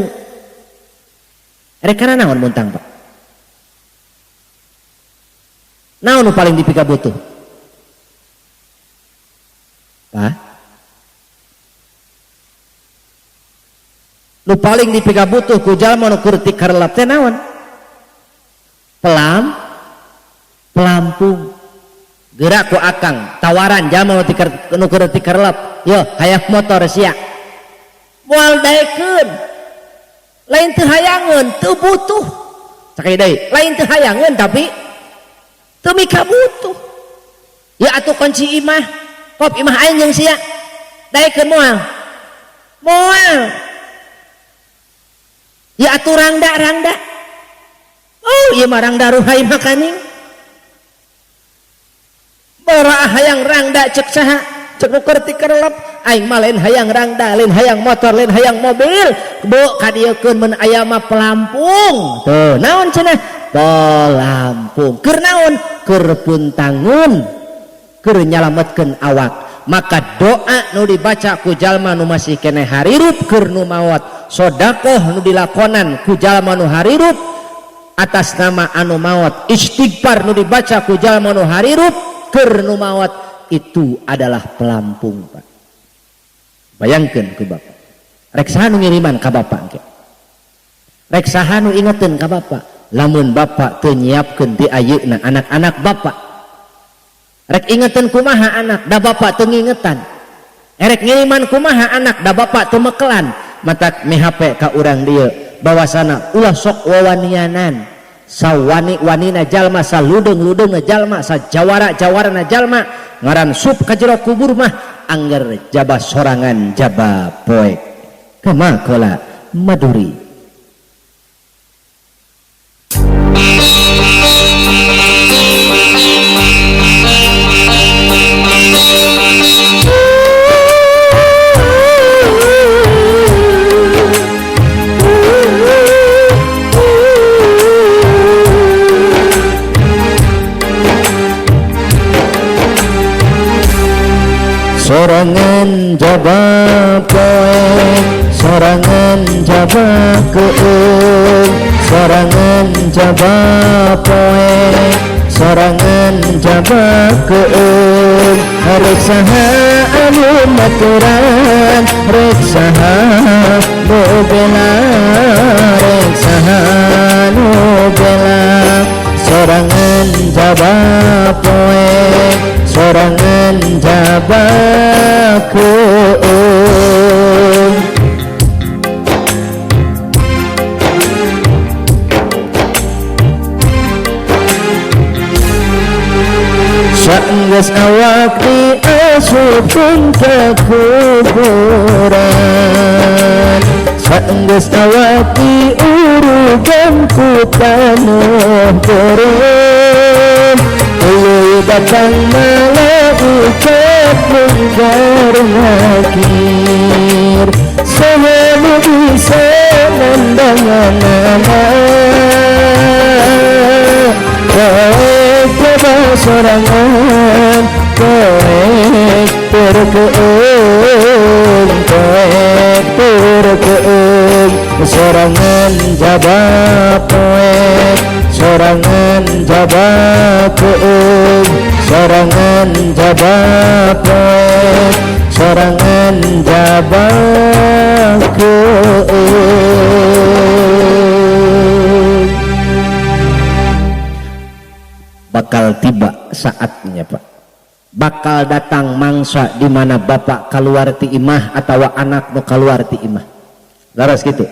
rek kana naon muntang pak? Naon nu paling dipikabutuh? Pak? Nu paling dipikabutuh ku jalma nu keur tikerlep teh naon? Pelampung. Gerak ku akang tawaran jalma nu keur tikerlep, yo hayang motor sia. Moal daekeun. Lain teu hayangeun, teu butuh. Sakali deui, lain teu hayangeun tapi teu mikabutuh. Ya atuh kunci imah, kop imah aing jeung sia. Daekeun moal? Moal. Ya atuh rangda-rangda. Oh, ieu mah rangda ruhai makaning. Bara hayang rangda cek saha? Cek nu keur tikerlep, aing mah lain hayang rangda, lain hayang motor, lain hayang mobil. Bu kadieukeun mun aya mah pelampung. Tuh, naon cenah? Pelampung. Keur naon? Keur puntangun. Keur nyalametkeun awak. Maka doa nu dibaca ku jalma nu masih keneh harirup keur nu maot, sedekah nu dilakonan ku jalma nu harirup atas nama anu maot, istighfar nu dibaca ku jalma nu harirup keur nu maot, itu adalah pelampung pak. Bayangkeun ku bapak, rek saha nu ngiriman ka bapak engke, rek saha nu ingeteun ka bapak, lamun bapak teu nyiapkeun ti ayeuna anak-anak bapak. Rek ingetan kumaha anak, da bapak teu ngingetan. Erek ngiriman kumaha anak, da bapak teu mekelan. Matak mihape ka urang dieu bahwasana ulah sok wawanianan. Sawani-wanina jalma, saludeung-ludeungna jalma, sajawara-jawarana jalma, ngaran sup ka jero kubur mah angger jaba sorangan jaba poek. Kama qala Maduri. Sorangan jaba poek, sorangan jaba keung, sorangan jaba poek, sorangan jaba keung. Rek saha anu maturan, rek saha nu bela, rek saha nu bela. Sorangan jaba poek, sorangan jaba keung. Saenggeus awak diasupkeun ka kuburan, saenggeus awak diurugan ku taneuh beureum, tuluy datang malaikat mungkar nakir, saha nu bisa nandanganana. Poek jaba sorangan, poek terkeung, poek terkeung. Sorangan jaba poek, sorangan jaba keung, sorangan jaba poek, sorangan jaba keung. Bakal tiba saatnya, Pak. Bakal datang mangsa di mana bapak keluar ti imah atau anak nu keluar ti imah. Laras gitu.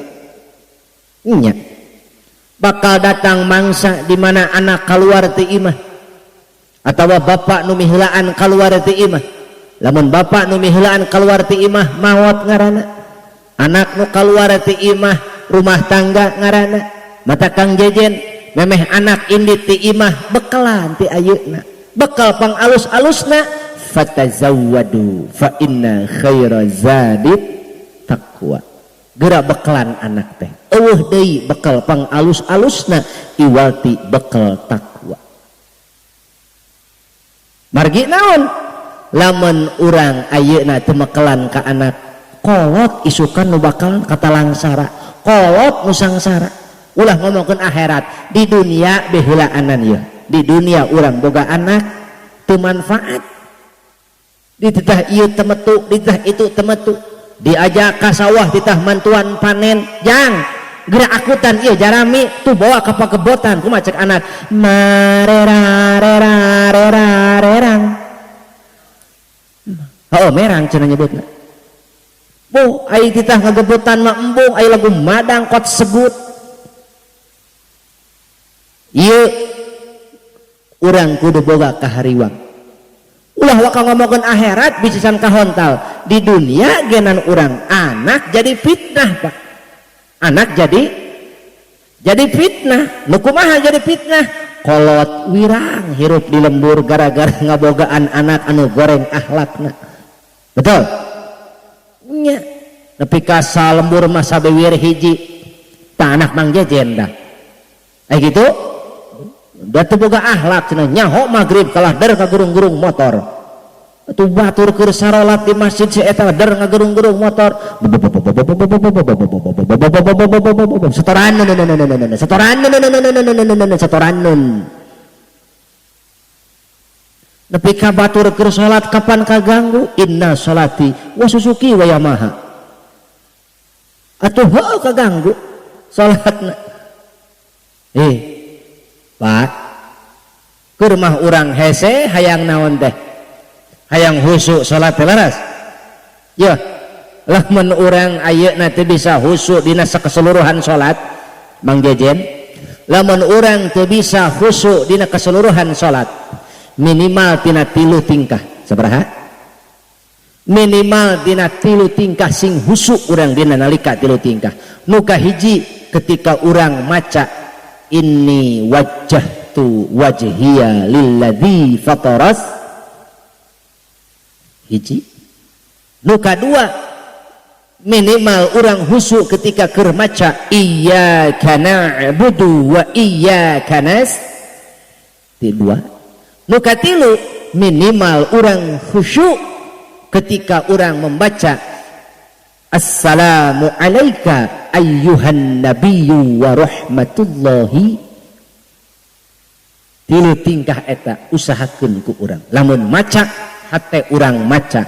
Nya. Bakal datang mangsa di mana anak keluar ti imah atau bapak nu miheulaan keluar ti imah. Lamun bapak nu miheulaan keluar ti imah maot ngaranna. Anak nu keluar ti imah rumah tangga ngaranna. Mata Kang Jejen memeh anak indit ti imah bekelan ti ayeuna. Bekal pang alus-alusna fatazawwadu fa inna khaira zadit taqwa. Geura bekelan anak teh. Eueuh deui bekal pang alus-alusna iwalti bekal takwa. Margi naon? Lamun urang ayeuna teu mekelan ka anak, kolot isukan nu bakal katalangsara, kolot nu sangsara. Ulah ngomongkeun akhirat, di dunia beheulaanan ieu. Di dunia urang boga anak teu manfaat. Dititah ieu temetu, dititah itu temetu. Diajak ka sawah titah mantuan panen, jang gerak akutan ieu jarami tuh bawa ka pakebotan kumaha cek anak marera rera rera rerang. Oh merang cenah nyebutna. Bu ai titah ngagebotan mah embung ai lagu madang kot segut. Ieu urang kudu boga kahariwang. Ulah waka ngomongkeun akhirat bisisan kahontal. Di dunia genan urang anak jadi fitnah, Pak. Anak jadi fitnah. Nu kumaha jadi fitnah? Kolot wirang hirup di lembur gara-gara ngabogaan anak anu goreng akhlakna. Betul? Nya. Nepi ka salembur mah sabewir hiji. Tah anak Mang Jejen dah. Gitu? Da teu boga akhlak cenah nyaho magrib kalah der ka gerung-gerung motor. Atuh batur keur sarolat di masjid si eta der ngagerung-gerung motor. Setoran setoran setoran. Nepi ka batur keur salat kapan kaganggu? Inna salati wa susuki wa yamaha. Atuh heuh kaganggu salatna. Pak, keur mah urang hese hayang naon teh? Hayang khusyuk salat teh laras? Ya, lamun urang ayeuna teu bisa khusyuk dina keseluruhan salat, Mang Jejen, lamun urang teu bisa khusyuk dina keseluruhan salat, minimal tina 3 tingkah. Sabaraha? Minimal dina 3 tingkah sing khusyuk urang dina nalika 3 tingkah. Nu kahiji ketika urang maca inni wajjahtu wajhiya lilladzi fataras hiji. Nu kadua minimal urang khusyuk ketika keur maca iyyaka na'budu wa iyyaka nasta'in. Dua. Nu katilu minimal urang khusyuk ketika urang membaca assalamu alaika ayyuhan nabiyyu wa rahmatullahi. 3 tingkah eta usahakeun ku urang. Lamun maca hate urang maca,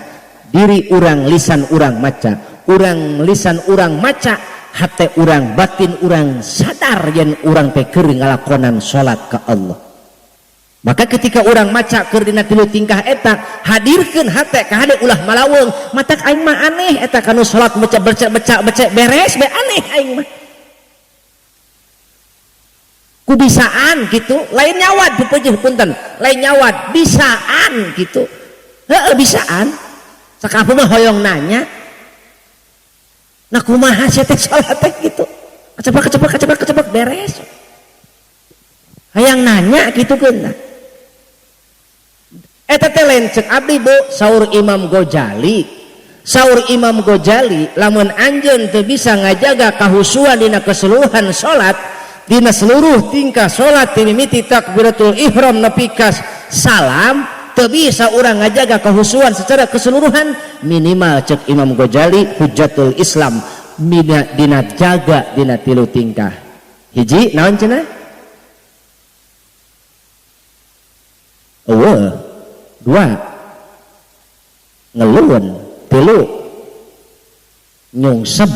diri urang lisan urang maca, urang lisan urang maca, hate urang batin urang sadar yen urang teh keur ngalakonan salat ka Allah. Maka ketika urang maca keur dina 3 tingkah eta, hadirkeun hate ka hade ulah malaweung. Matak aing mah aneh eta kanu salat maca becek beres be aneh aing mah. Ku bisaan gitu, lain nyawat pepeujeuh punten, lain nyawat, bisaan gitu. Heeh bisaan. Sakapeung mah hoyong nanya. Nah kumaha sia teh salat teh gitu. Kecepak kecepak beres. Hayang nanya gitu keun. Eta teh lain cek abdi Bu, saur Imam Ghazali. Saur Imam Ghazali lamun anjeun teu bisa ngajaga kahusuan dina keseluruhan salat, dina seluruh tingkah salat ti mimiti takbiratul ihram nepi ka salam, teu bisa urang ngajaga kehusuan secara keseluruhan, minimal cek Imam Ghazali Hujjatul Islam mina dina jaga dina tilu tingkah. Hiji naon cenah? Eueuh. Dua ngeluun, tilu nyungsep.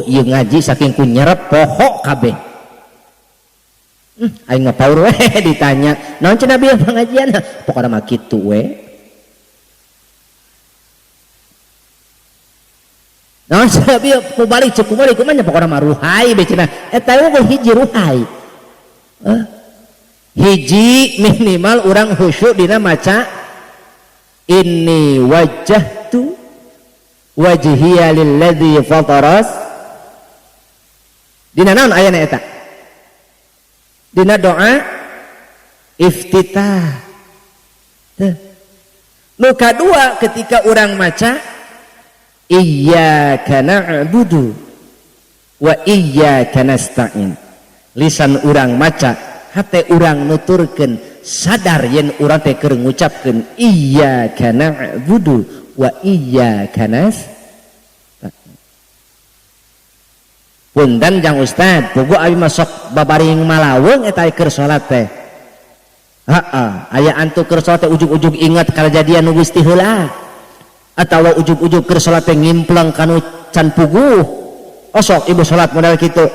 Ieu ngaji saking ku nyerep poho kabeh. Aing ngapaur we ditanya, naon cenah bieu pengajian? Pokona mah kitu we. Naon cenah bieu ku balik ceuk kumaha kumaha pokona mah ruhai be cenah. Eta we hiji ruhai. Hiji minimal urang khusyuk dina maca inni wajjahtu wajhiya lilladzi fataras. Dina naon ayana eta? Dina doa iftitah. Teu. Nu kadua ketika urang maca iyyaka na'budu wa iyyaka nasta'in. Lisan urang maca, hate urang nuturkeun, sadar yen urang teh keur ngucapkeun iyyaka na'budu wa iyyaka nasta'in. Punten jang ustad, puguh abi mah sok babaring malaweung eta keur salat teh. Heeh, aya antu keur salat teh ujug-ujug ingat kajadian nu Gusti heula. Atawa ujug-ujug keur salat teh ngimpleng kanu can puguh. Osok ibu salat model kitu.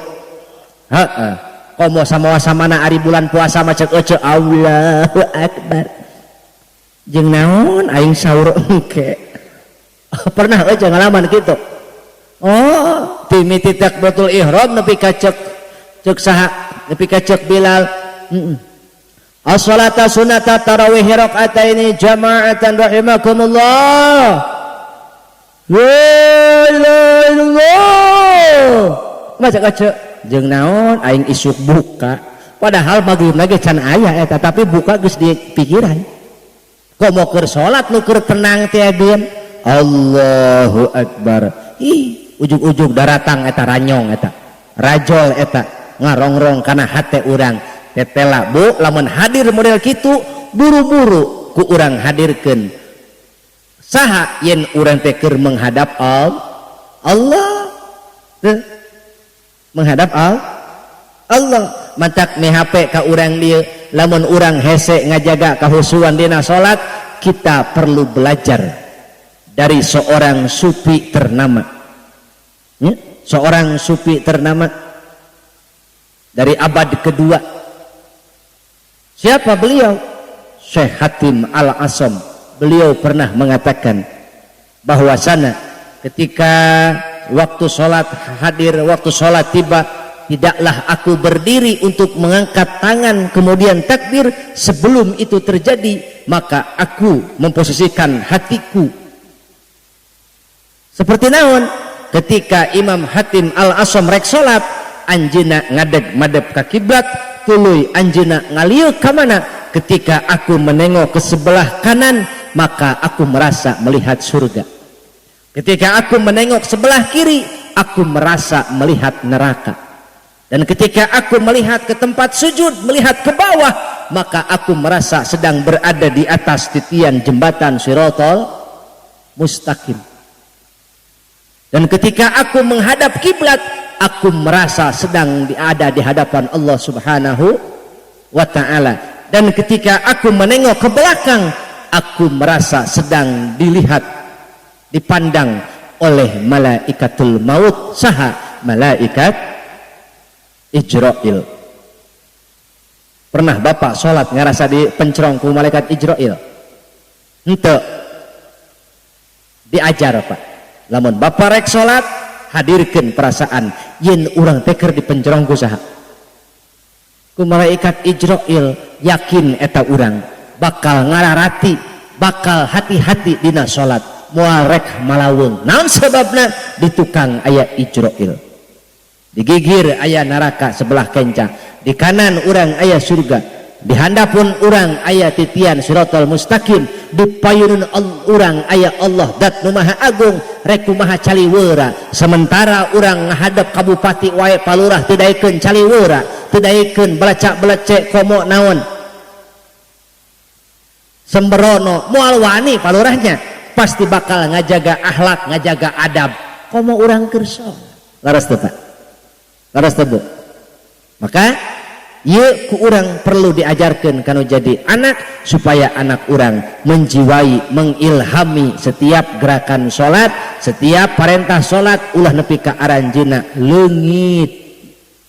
Heeh. Komo samawa-samana ari bulan puasa mah ceuk ece Allahu Akbar. Jeung naon aing sahur engke. Pernah euy ngalaman kitu. Oh, timiti takbiratul ihram nepi ka ceuk ceuk saha nepi ka ceuk Bilal. As-salata sunnata tarawih raka'ataini jama'atan rahimakumullah. La ilaha illallah. Maca kaca jeung naon aing isuk buka. Padahal magribna ge can aya eta tapi buka geus di pikiran. Komo keur salat nu keur tenang teh geun. Allahu akbar. Ih, ujug-ujug daratang eta ranyong eta. Rajol eta ngarongrong kana hate urang. Tetela bu lamun hadir model kitu buru-buru ku urang hadirkeun. Saha yen urang teh keur menghadap Allah. Teu menghadap Allah. Mantak mihape ka urang dieu lamun urang hese ngajaga kahusuan dina salat, kita perlu belajar dari seorang sufi ternama. Ya? Seorang sufi ternama dari abad kedua. Siapa beliau? Syekh Hatim Al-Asom. Beliau pernah mengatakan bahwasana ketika waktu sholat hadir, waktu sholat tiba, tidaklah aku berdiri untuk mengangkat tangan kemudian takbir. Sebelum itu terjadi, maka aku memposisikan hatiku seperti naon? Ketika Imam Hatim Al-Asom rek sholat, anjeunna ngadeg madep ka kiblat, tuluy anjeunna ngalieu ka mana? Ketika aku menengok ke sebelah kanan, maka aku merasa melihat surga. Ketika aku menengok sebelah kiri, aku merasa melihat neraka. Dan ketika aku melihat ke tempat sujud, melihat ke bawah, maka aku merasa sedang berada di atas titian jembatan Siratal Mustaqim. Dan ketika aku menghadap kiblat, aku merasa sedang ada di hadapan Allah Subhanahu wa Ta'ala. Dan ketika aku menengok ke belakang, aku merasa sedang dilihat, dipandang oleh malaikatul maut. Saha malaikat Ijrail. Pernah bapak sholat ngerasa di pencerong ku malaikat Ijrail? Henteu. Diajar pak. Lamun bapak rek sholat, hadirkan perasaan yen urang teh keur dipencerong ku saha? Ku malaikat Ijrail. Yakin eta urang bakal ngararati, bakal hati-hati dina sholat, moal rek malaweung. Naon sebabna? Di tukang aya Ijrail, digigir aya neraka sebelah kenca, di kanan urang aya surga, di handapun urang aya titian Siratal Mustaqim, di payunun urang aya Allah dat nu maha agung, rek kumaha caliweura. Sementara urang ngahadap ka bupati wae palurah teu daekeun caliweura, teu daekeun belacak-belecek komo naon sembrono, moal wani palurahnya, pasti bakal ngajaga akhlak, ngajaga adab. Komo urang keur salat. Laras teu Pak? Laras teu Bu? Maka ieu ku urang perlu diajarkeun kanu jadi anak supaya anak urang menjiwai, mengilhami setiap gerakan salat, setiap perintah salat ulah nepi ka aranjeunna leungit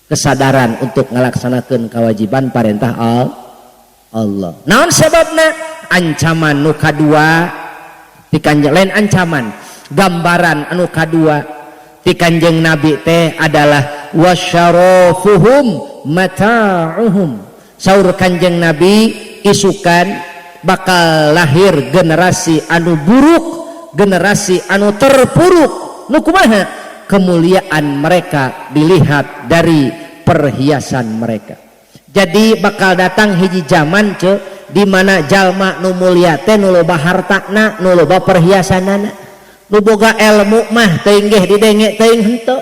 kesadaran untuk ngalaksanakeun kewajiban perintah Allah. Naon sebabna? Ancaman nu kadua ti Kanjeng, lain ancaman, gambaran anu kadua ti Kanjeng Nabi teh adalah wasyarafuhum mata'uhum. Saur Kanjeng Nabi isukan bakal lahir generasi anu buruk, generasi anu terpuruk. Nu kumaha? Kemuliaan mereka dilihat dari perhiasan mereka. Jadi bakal datang hiji zaman ce di mana jalma nu mulia teh nu loba hartana, nu loba perhiasanana. Nu boga ilmu mah teuing geh didenge teuing henteu.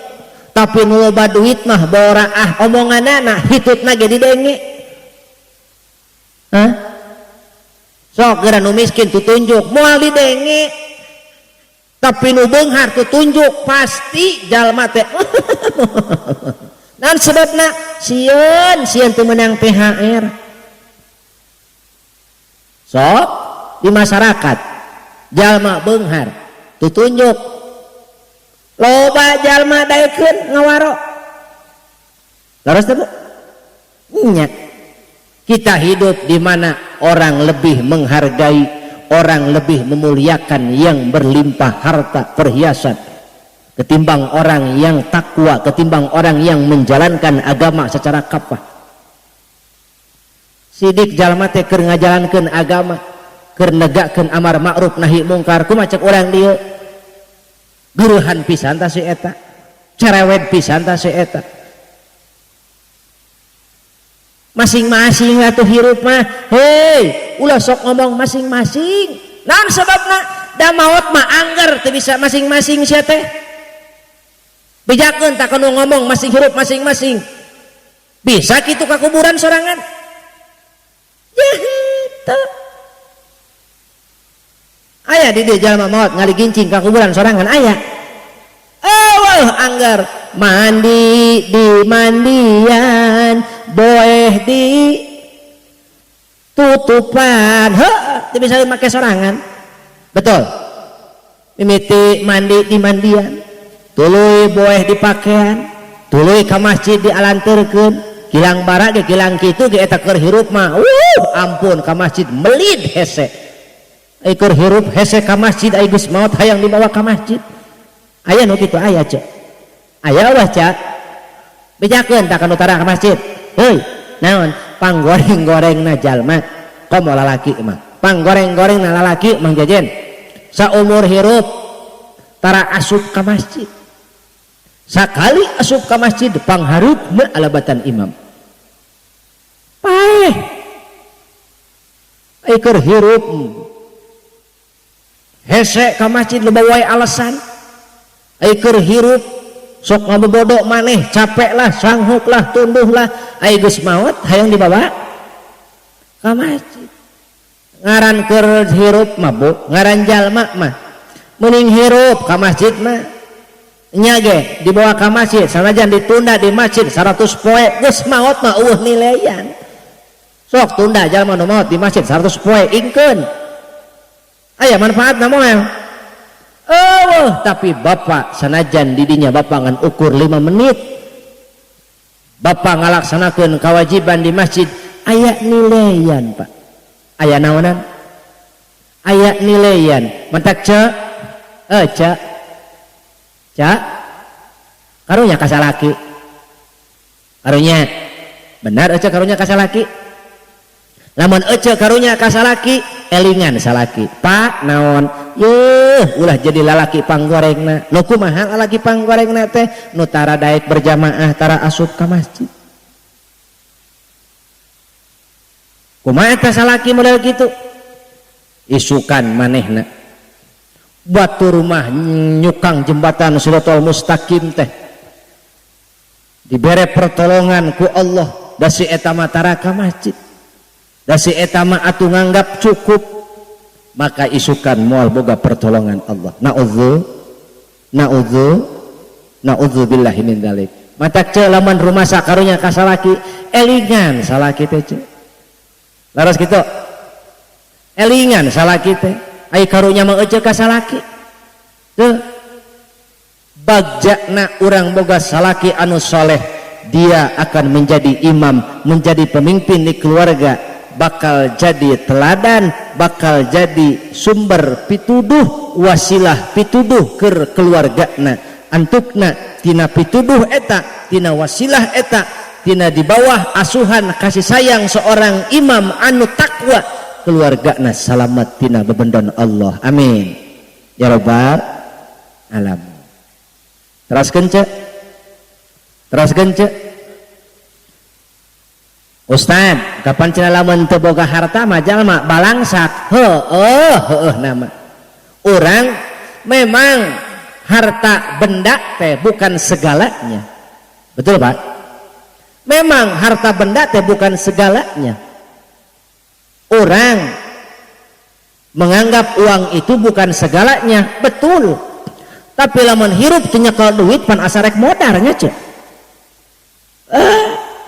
Tapi nu loba duit mah boraah omonganana hitutna ge didenge. Hah? Sok geura nu miskin tutunjuk moal didenge. Tapi nu beunghar tutunjuk pasti jalma teh. Naon sebabna? Sieun, sieun teu meunang THR. Sok di masyarakat jalma beunghar tutunjuk loba jalma daekeun ngawaro. Leres teh Bu? Nya. Kita hidup di mana orang lebih menghargai, orang lebih memuliakan yang berlimpah harta perhiasan ketimbang orang yang takwa, ketimbang orang yang menjalankan agama secara kafah. Sidik jalma teh keur ngajalankeun agama, keur negakkeun amar ma'ruf nahi mungkar, kumaha cek urang dieu? Geureuhan pisan tah si eta, cerewet pisan tah si eta. Masing-masing atuh hirup mah, hei, ulah sok ngomong masing-masing. Naon sebabna? Da maot mah angger teu bisa masing-masing sia teh. Bejakeun tak kanu ngomong masing hirup masing-masing. Bisa kitu ka kuburan sorangan? Ya henteu. Aya di dieu jalma maot ngaligincing ka kuburan sorangan aya. Eueuh angger mandi di mandian, boeh di tutupan. Heuh, teu bisa make sorangan. Betul. Mimiti mandi di mandian, tuluy boeh di pakaian, tuluy ka masjid dialanturkeun, kilang bara ge kilang kitu ge eta keur hirup mah. Ampun ka masjid melid hese. Ai keur hirup hese ka masjid, ai geus maot hayang dibawa ka masjid. Aya nu kitu aya cek. Aya wah cak. Bejakeun tak kanu tara ka masjid. Heuy, naon? Panggoreng-gorengna jalma komo lalaki mah. Panggoreng-gorengna lalaki Mang Jajen. Saumur hirup tara asup ka masjid. Sakali asup ka masjid panghareupna alabatan imam. Paeh. Ai keur hirup hese ka masjid loba wae alasan. Ai keur hirup sok ngabobodo maneh, capek lah, sanghuk lah, tunduh lah. Ai geus maot hayang dibawa ka masjid. Ngaran keur hirup mah Bu, ngaran jalma mah mending hirup ka masjid mah nya ge dibawa ka masjid sanajan ditunda di masjid 100 poe geus maot mah eueuh nilaian. Sok tunda jalma nu maot di masjid 100 poe ingkeun. Aya manfaatna moal? Eueuh, tapi bapak sanajan didinya bapak ngan ukur 5 menit bapak ngalaksanakeun kewajiban di masjid aya nilaian Pak. Aya naonan? Aya nilaian. Mantak cek, cek, cek, karunya kasalaki, karunya, benar ece karunya kasalaki. Lamun ece karunya kasalaki, elingan salaki. Pak naon? Yeuh, ulah jadi lalaki panggorengna. Nu kumaha lalaki panggorengna teh? Nu tara daek berjamaah, tara asup ka masjid. Kumaha eta salaki model kitu? Isukan manehna. Batu rumah nyukang jembatan Shirathal Mustaqim teh. Dibere pertolongan ku Allah, da si eta mah tara ka masjid. Da si eta mah atuh nganggap cukup, maka isukan moal boga pertolongan Allah. Naudzu, naudzu. Naudzubillahi min dzalik. Matak ce lamun rumasa karunya ka salaki, elingan salaki teh ce. Laras kitu. Elingan salaki teh, ai karunya mah ece ka salaki. Teu bagjana urang boga salaki anu soleh, dia akan menjadi imam, menjadi pemimpin di keluarga, bakal jadi teladan, bakal jadi sumber pituduh, wasilah pituduh ke keluargana. Antukna tina pituduh eta, tina wasilah eta, tina di bawah asuhan kasih sayang seorang imam anu takwa, keluargana salamat tina bebendon Allah. Amin ya rabbal alamin. Teraskeun ce, teraskeun ce. Ustad, kapan cenah lamun teu boga harta mah jalma balangsak? Heueuh, heueuh nama. Urang memang harta benda teh bukan segalanya. Betul, Pak? Memang harta benda teh bukan segalanya. Orang menganggap uang itu bukan segalanya, betul. Tapi lamun hirup teu nyekel duit pan asa rek modarnya cek.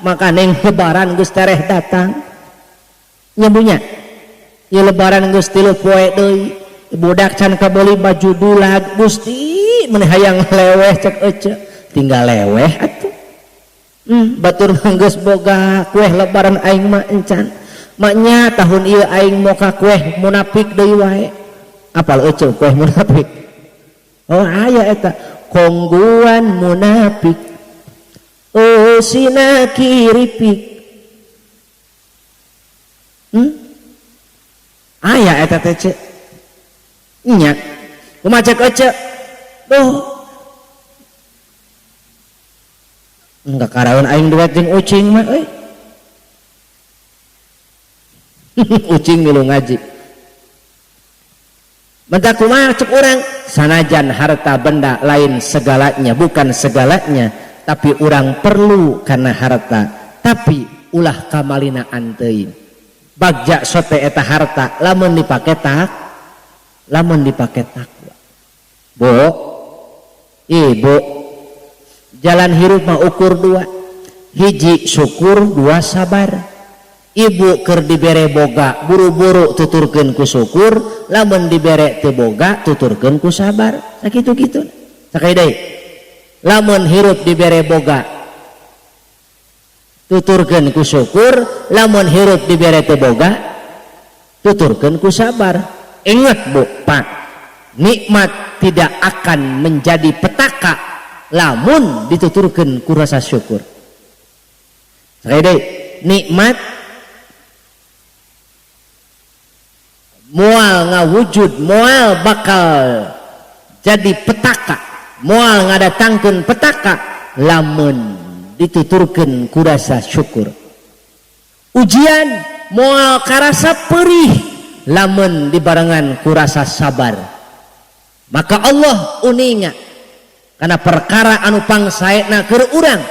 Maka neng lebaran geus tereh datang. Nyebunya. Ya lebaran geus 3 poe deui. Budak can kabeli baju dulag, Gusti mun hayang leweh cek ece. Tinggal leweh atuh. Batur geus boga kue lebaran aing mah encan. Maknya tahun ieu aing moka kue munafik deui wae. Apal ece kue munafik? Oh aya eta kongguan munafik. Oh sina kiripik. Aya eta teh ce. Nya. Kumaha cek ece? Duh. Enggak karaon aing duet jeung ucing mah euy. Ucing milu ngaji. Menta kumaha cek urang? Sanajan harta benda lain segalanya, bukan segalanya, tapi urang perlu karena harta, tapi ulah kamalina anteuing. Bagja sote eta harta lamun dipake tak, lamun dipake takwa. Bu, ibu, jalan hirup mah ukur dua, hiji syukur, dua sabar. Ibu keur dibere boga buru-buru tuturkeun ku syukur, lamun dibere teu boga tuturkeun ku sabar. Sakitu-kitu. Sakali deui. Lamun hirup dibere boga tuturkeun ku syukur, lamun hirup dibere teu boga tuturkeun ku sabar. Ingat Bu, Pak, nikmat tidak akan menjadi petaka lamun dituturkeun ku rasa syukur. Sakali deui, nikmat moal ngawujud, moal bakal jadi petaka, moal ngadatangkeun petaka lamun dituturkeun ku rasa syukur. Ujian moal karasa perih lamun dibarengan ku rasa sabar. Maka Allah uninga karena perkara anu pangsaena keur urang.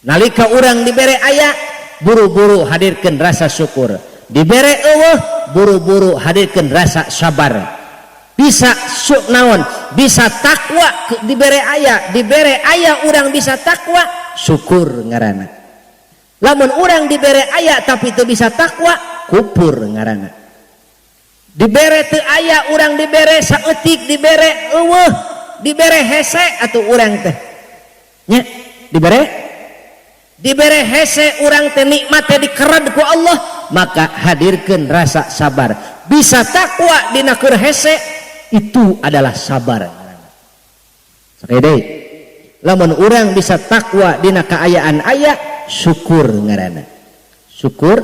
Nalika urang dibere aya, buru-buru hadirkeun rasa syukur. Dibere eueuh, buru-buru hadirkeun rasa sabar. Bisa suk naon, bisa takwa dibere aya, dibere aya urang bisa takwa, syukur ngaranna. Lamun urang dibere aya tapi teu bisa takwa, kupur ngaranna. Dibere teu aya urang dibere saeutik, dibere eueuh, dibere hese atuh urang teh. Nya, dibere hese urang teh nikmat teh dikered ku Allah, maka hadirkeun rasa sabar. Bisa takwa dina keur hese, itu adalah sabar. Sakali deui, lamun urang bisa takwa dina kaayaan aya, syukur ngaranna. Syukur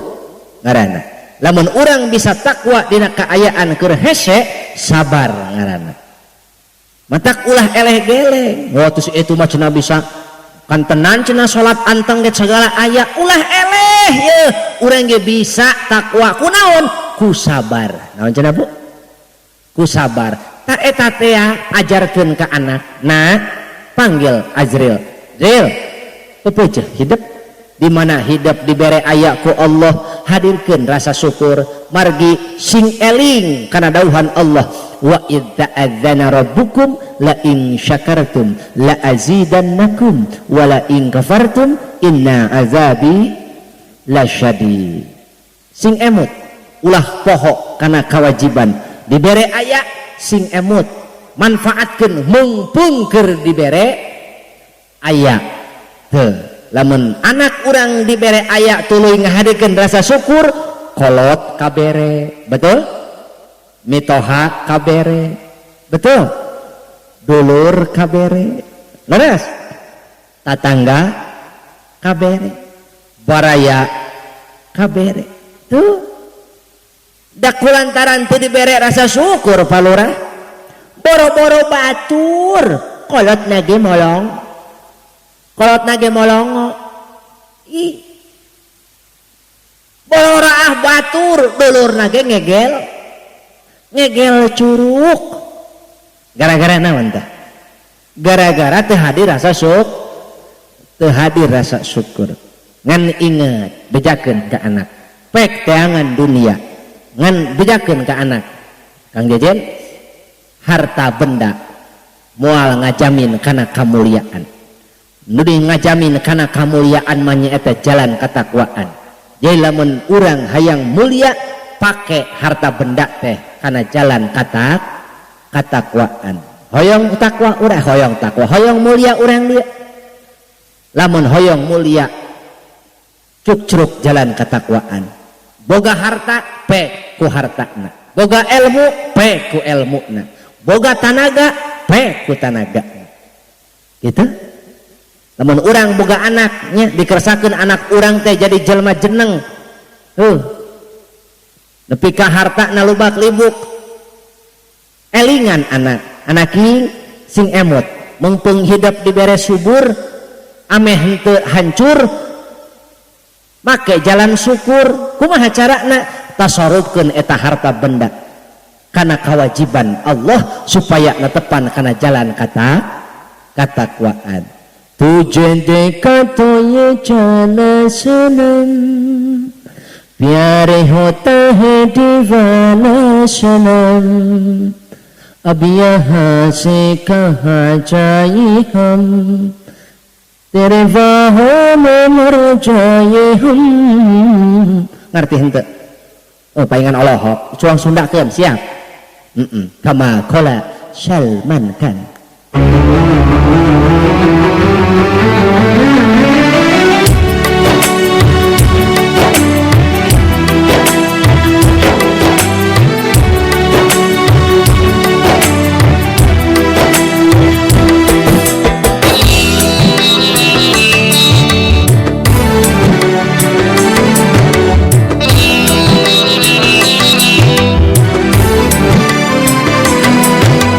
ngaranna. Lamun urang bisa takwa dina kaayaan keur hese, sabar ngaranna. Matak ulah eleh geleng. Wah, terus itu mah cenah bisa kantenan cenah salat anteng ge segala aya, ulah eleh ye. Urang ge bisa takwa kunaon? Ku sabar. Naon cenah Bu? Ku sabar. Tak eta teh ajarkeun ka anak. Nah, panggil Azril. Zil, pepeuceuh hidup di mana hidup dibere aya ku Allah, hadirkeun rasa syukur margi sing eling kana dawuhan Allah wa idz ta'adzana rabbukum la in syakartum la azidannakum wa la in kafartum inna azabi lasyadid. Sing emut ulah poho kana kewajiban dibere aya sing emut manfaatkeun mumpung keur dibere aya. Teu lamun anak urang dibere aya tuluy ngahadirkeun rasa syukur kolot kabere, betul? Mitoha kabere, betul? Dulur kabere, leres? Tatangga kabere, baraya kabere. Tuh dak kulantaran teu dibere rasa syukur palurah boro-boro batur kolot nage molong, kolot nage molongo. Ih, boro raah batur dulur nage ngegel ngegel curug. Gara-gara naon tah? Gara-gara teu hadir rasa syukur, teu hadir rasa syukur. Ngan inget bejakeun ka anak, pek teangan dunia ngan bejakeun ka anak. Kang Jejen, harta benda moal ngajamin kana kamuliaan. Nu ngajamin kana kamuliaan mah nyaeta jalan katakwaan. Jadi lamun urang hayang mulia pake harta benda teh kana jalan katakwaan. Hoyong takwa urang, hoyong takwa, hoyong mulia urang dia. Lamun hoyong mulia cuk-curug jalan katakwaan. Boga harta pe ku hartana, boga ilmu pe ku ilmuna, boga tanaga pe ku tanaga. Gitu. Lamun urang boga anaknya dikersakeun anak urang teh jadi jelma jeneng. Nepi ka hartana lubak libuk. Elingan anak, anak sing emot, mumpung hidup dibere subur, ameh henteu hancur, make jalan syukur. Kumaha carana? Tasarrufkeun eta harta benda kana kewajiban Allah supaya netepan kana jalan katakwaan. Tujhe dekha to ye jana sanam, pyare hota hai diwana sanam, ab yahan se kahan jaye hum, tere baahon mein mar jaye hum. Ngerti henteu? Oh, palingan olohok, cuang Sundakeun siap. Kama qala Salman Khan.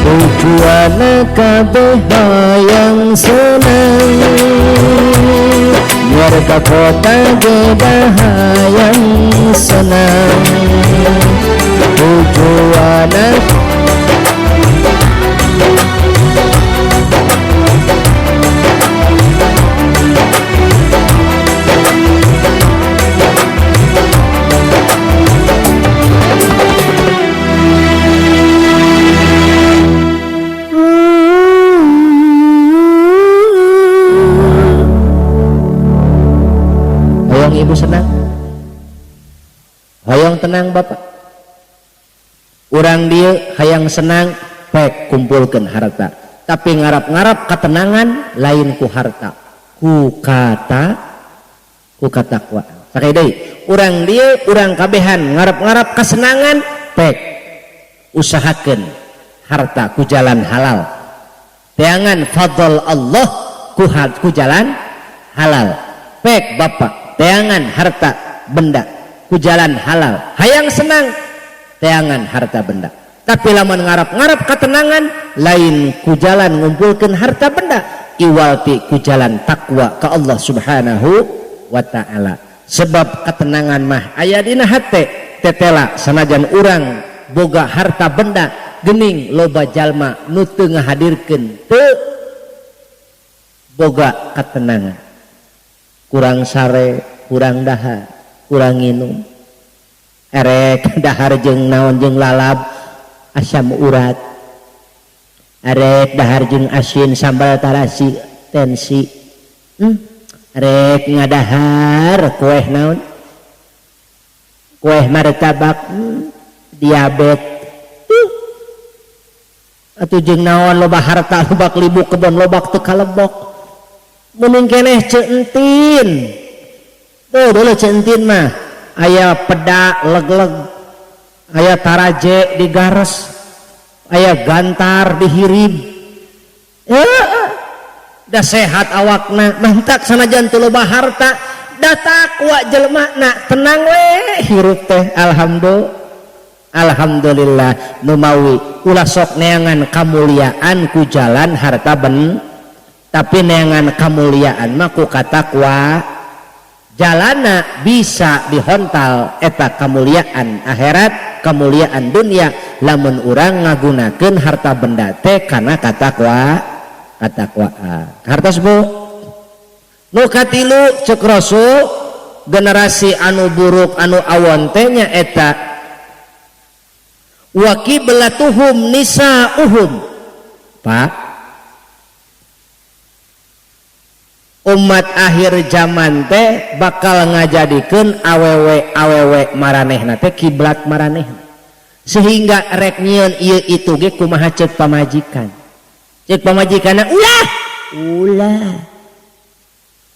Tujuan kabeh hayang seneng, biar ka kota geda hayang seneng. Tujuan ibu senang, hoyong tenang bapak. Urang dia hayang senang, pek kumpulkan harta. Tapi ngarap-ngarap ketenangan lain ku harta, ku kata, ku katakwa. Sakai deui, urang dia urang kabehan ngarap-ngarap kesenangan, pek usahakeun harta ku jalan halal. Teangan fadl Allah ku jalan halal. Pek bapak teangan harta benda ku jalan halal. Hayang senang teangan harta benda. Tapi lamun ngarap-ngarap ketenangan lain ku jalan ngumpulkeun harta benda, iwalti ku jalan takwa ka Allah Subhanahu wa taala. Sebab ketenangan mah aya dina hate tetela sanajan urang boga harta benda gening loba jalma nu teu ngahadirkeun teu boga ketenangan. Kurang sare, kurang dahar, kurang nginum. Erek dahar jeung naon jeung lalap asam urat. Arek dahar jeung asin sambal tarasi tensi. Arek ngadahar kueh naon? Kueh martabak diabet. Atuh jeung naon loba harta lobak libu kebon lobak teu kalebok. Mending keneh ceentin. Tuh dulu ceentin mah aya peda leg-leg, aya taraje digares, aya gantar dihirib. Da sehat awakna, mantak sanajan teu loba harta, da takwa jelemana tenang we hirup teh alhamdulillah. Alhamdulillah numawi ulah sok neangan kamuliaan ku jalan harta ben, tapi neangan kamuliaan mah ku katakwa. Jalana bisa dihontal eta kamuliaan akhirat, kamuliaan dunia lamun urang ngagunakeun harta benda teh kana katakwa, katakwaan. Hartos Bu? Nu katilu ceuk Rasul generasi anu buruk anu awon teh nya eta wa qiblatuhum nisa'uhum. Pak, umat akhir zaman teh bakal ngajadikeun awewe-awewe maranehna teh kiblat maranehna, sehingga rek nyieun ieu itu ge kumaha ceuk pamajikan. Ceuk pamajikanna ulah, ulah.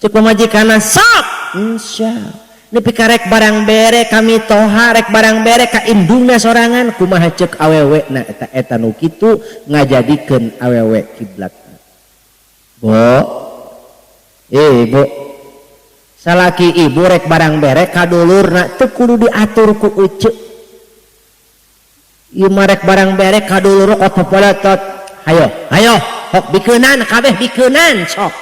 Ceuk pamajikanna sok, insya. Nepi ka rek barang bere kami toha, rek barang bere ka indungna sorangan, kumaha ceuk awewe na eta, eta nu kitu ngajadikeun awewe kiblat. Bo, ibu, salaki ibu rek barang bere ka dulurna teu kudu diatur ku uce. Ieu mah rek barang bere ka dulur otot-polotot. Hayo, hayo, hok bikeunan kabeh bikeunan sok.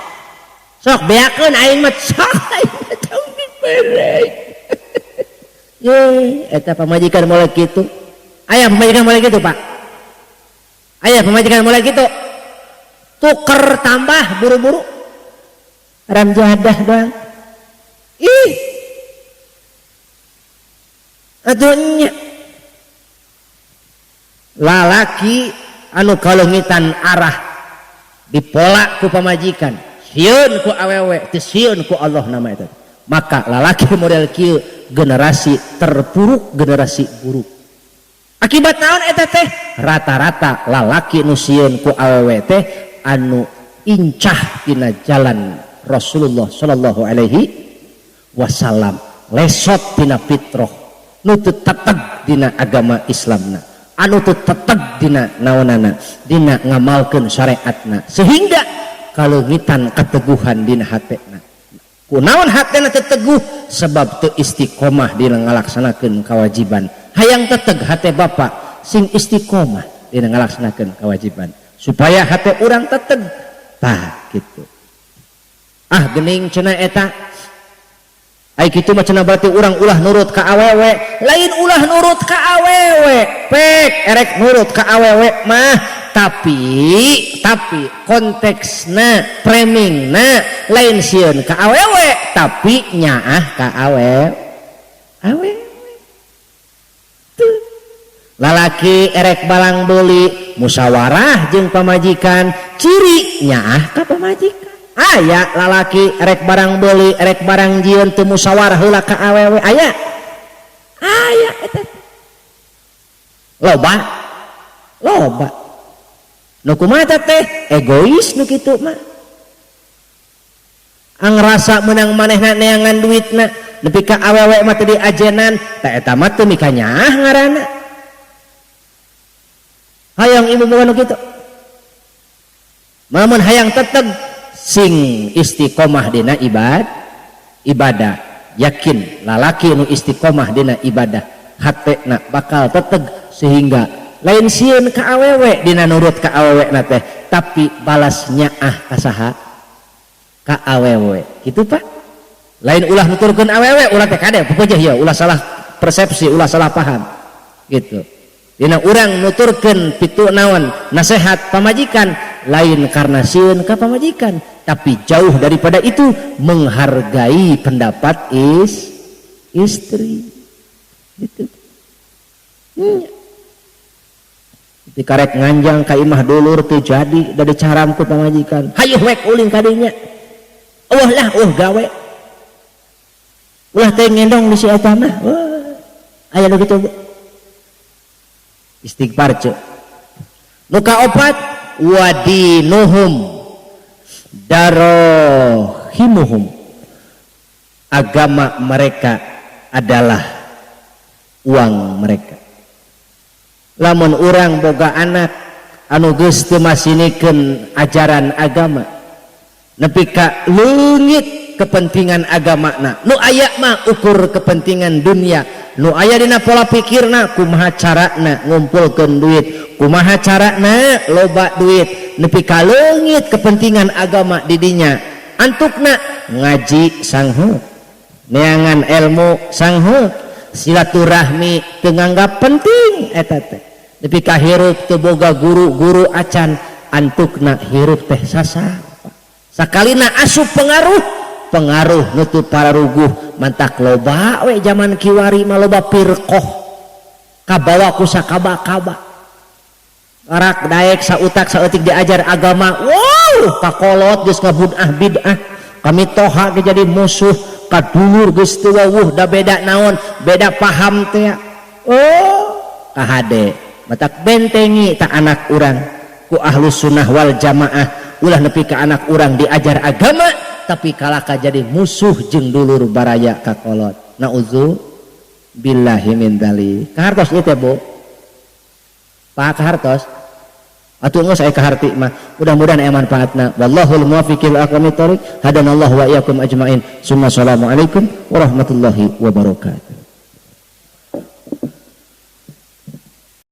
Sok beakeun aing mah sok aing mah tong dibere. Ye, eta pamajikan mulai kitu. Aya pamajikan mulai kitu, Pak. Aya pamajikan mulai kitu. Tuker tambah buru-buru. Ramjadah doang. Ih. Atuh nya. Lalaki anu kaleungitan arah dipola ku pamajikan, sieun ku awewe, teu sieun ku Allah nama eta. Maka lalaki model kieu generasi terpuruk, generasi buruk. Akibat naon eta teh? Rata-rata lalaki nu sieun ku awewe teh anu incah dina jalan Rasulullah sallallahu alaihi wasallam, lesot dina fitrah, nu teu teteg dina agama Islamna, anu teu teteg dina naonana, dina ngamalkeun syariatna, sehingga kaleungitan kateguhan dina hatena. Kunaon hatena teu teguh? Sebab teu istiqomah dina ngalaksanakeun kewajiban. Hayang teteg hate bapak sing istiqomah dina ngalaksanakeun kewajiban supaya hate urang teteg. Tah kitu. Ah geuning cenah eta. Ai kitu mah cenah berarti urang ulah nurut ka awewe. Lain ulah nurut ka awewe, pek erek nurut ka awewe mah, tapi konteksna, framingna lain sieun ka awewe, tapi nyaah ka awewe. Awewe. Tuh. Lalaki erek balang beuli musyawarah jeung pamajikan, ciri nyaah ka pamajikan. Aya lalaki erek barang beuli, erek barang jieun teu musyawarah heula ka awewe, aya. Aya eta. Loba. Loba. Nu kumaha teh? Egois nu kitu mah. Angrasa meunang manehna neangan duitna, nepi ka awewe mah teu diajenan, tah eta mah teu mikanyaah ngaranna. Hayang ibu boga nu kitu. Lamun hayang teteg sing istiqomah dina ibadah, yakin lalaki nu istiqomah dina ibadah hatena bakal teteg, sehingga lain sieun ka awewe dina nurut ka awewe na teh, tapi balas nyaah ka saha? Ka awewe. Kitu Pak. Lain ulah nuturkeun awewe, ulah teh kade pupeujeun ieu, ulah salah persepsi, ulah salah paham. Gitu. Dina urang nuturkeun pitu naon nasihat pamajikan lain karena sieun ka pamajikan, tapi jauh daripada itu menghargai pendapat istri. Gitu. Dikarek nganjang ka imah dulur teu jadi da dicaram ku pamajikan. Hayu wek ulin ka dinya. Eueuh lah eueuh gawe. Ulah teh ngendong di si eta mah. Wah, aya nu kitu, Bu. Istighfar ceu. Nu kaopat, wadinuhum darohimuhum. Agama mereka adalah uang mereka. Lamun urang boga anak anu geus teu masinikeun ajaran agama, nepi ka leungit kepentingan agamana, nu aya mah ukur kepentingan dunia, nu aya dina pola pikirna kumaha carana ngumpulkeun duit, kumaha carana loba duit, nepi ka leungit kepentingan agama di dinya, antukna ngaji sanghe, neangan ilmu sanghe, silaturahmi teu nganggap penting eta teh, nepi ka hirup teu boga guru-guru acan, antukna hirup teh sasar. Sakalina asup pengaruh pengaruh nutup pararuguh, mantak loba we zaman kiwari mah loba firqoh kabawa ku sakaba-kaba. Karak daek sautak saeutik diajar agama, wow, kakolot geus ngabud'ah bid'ah, kami toha ge jadi musuh ka dulur geus teu wawuh da beda naon, beda paham teh. Oh, kahade matak bentengi tak anak urang ku ahlus sunnah wal jamaah, ulah nepi ka anak urang diajar agama tapi kalaka jadi musuh jeung dulur baraya kakolot. Nauzu billahi min dzalik. Kahartos ieu teh, Bu? Pak, kahartos atuh geus aya kaharti mah. Mudah-mudahan aya manfaatna. Wallahul muwaffiq ila aqwamit thoriq. Hadanallahu wa iyyakum ajmain. Summa assalamualaikum warahmatullahi wabarakatuh.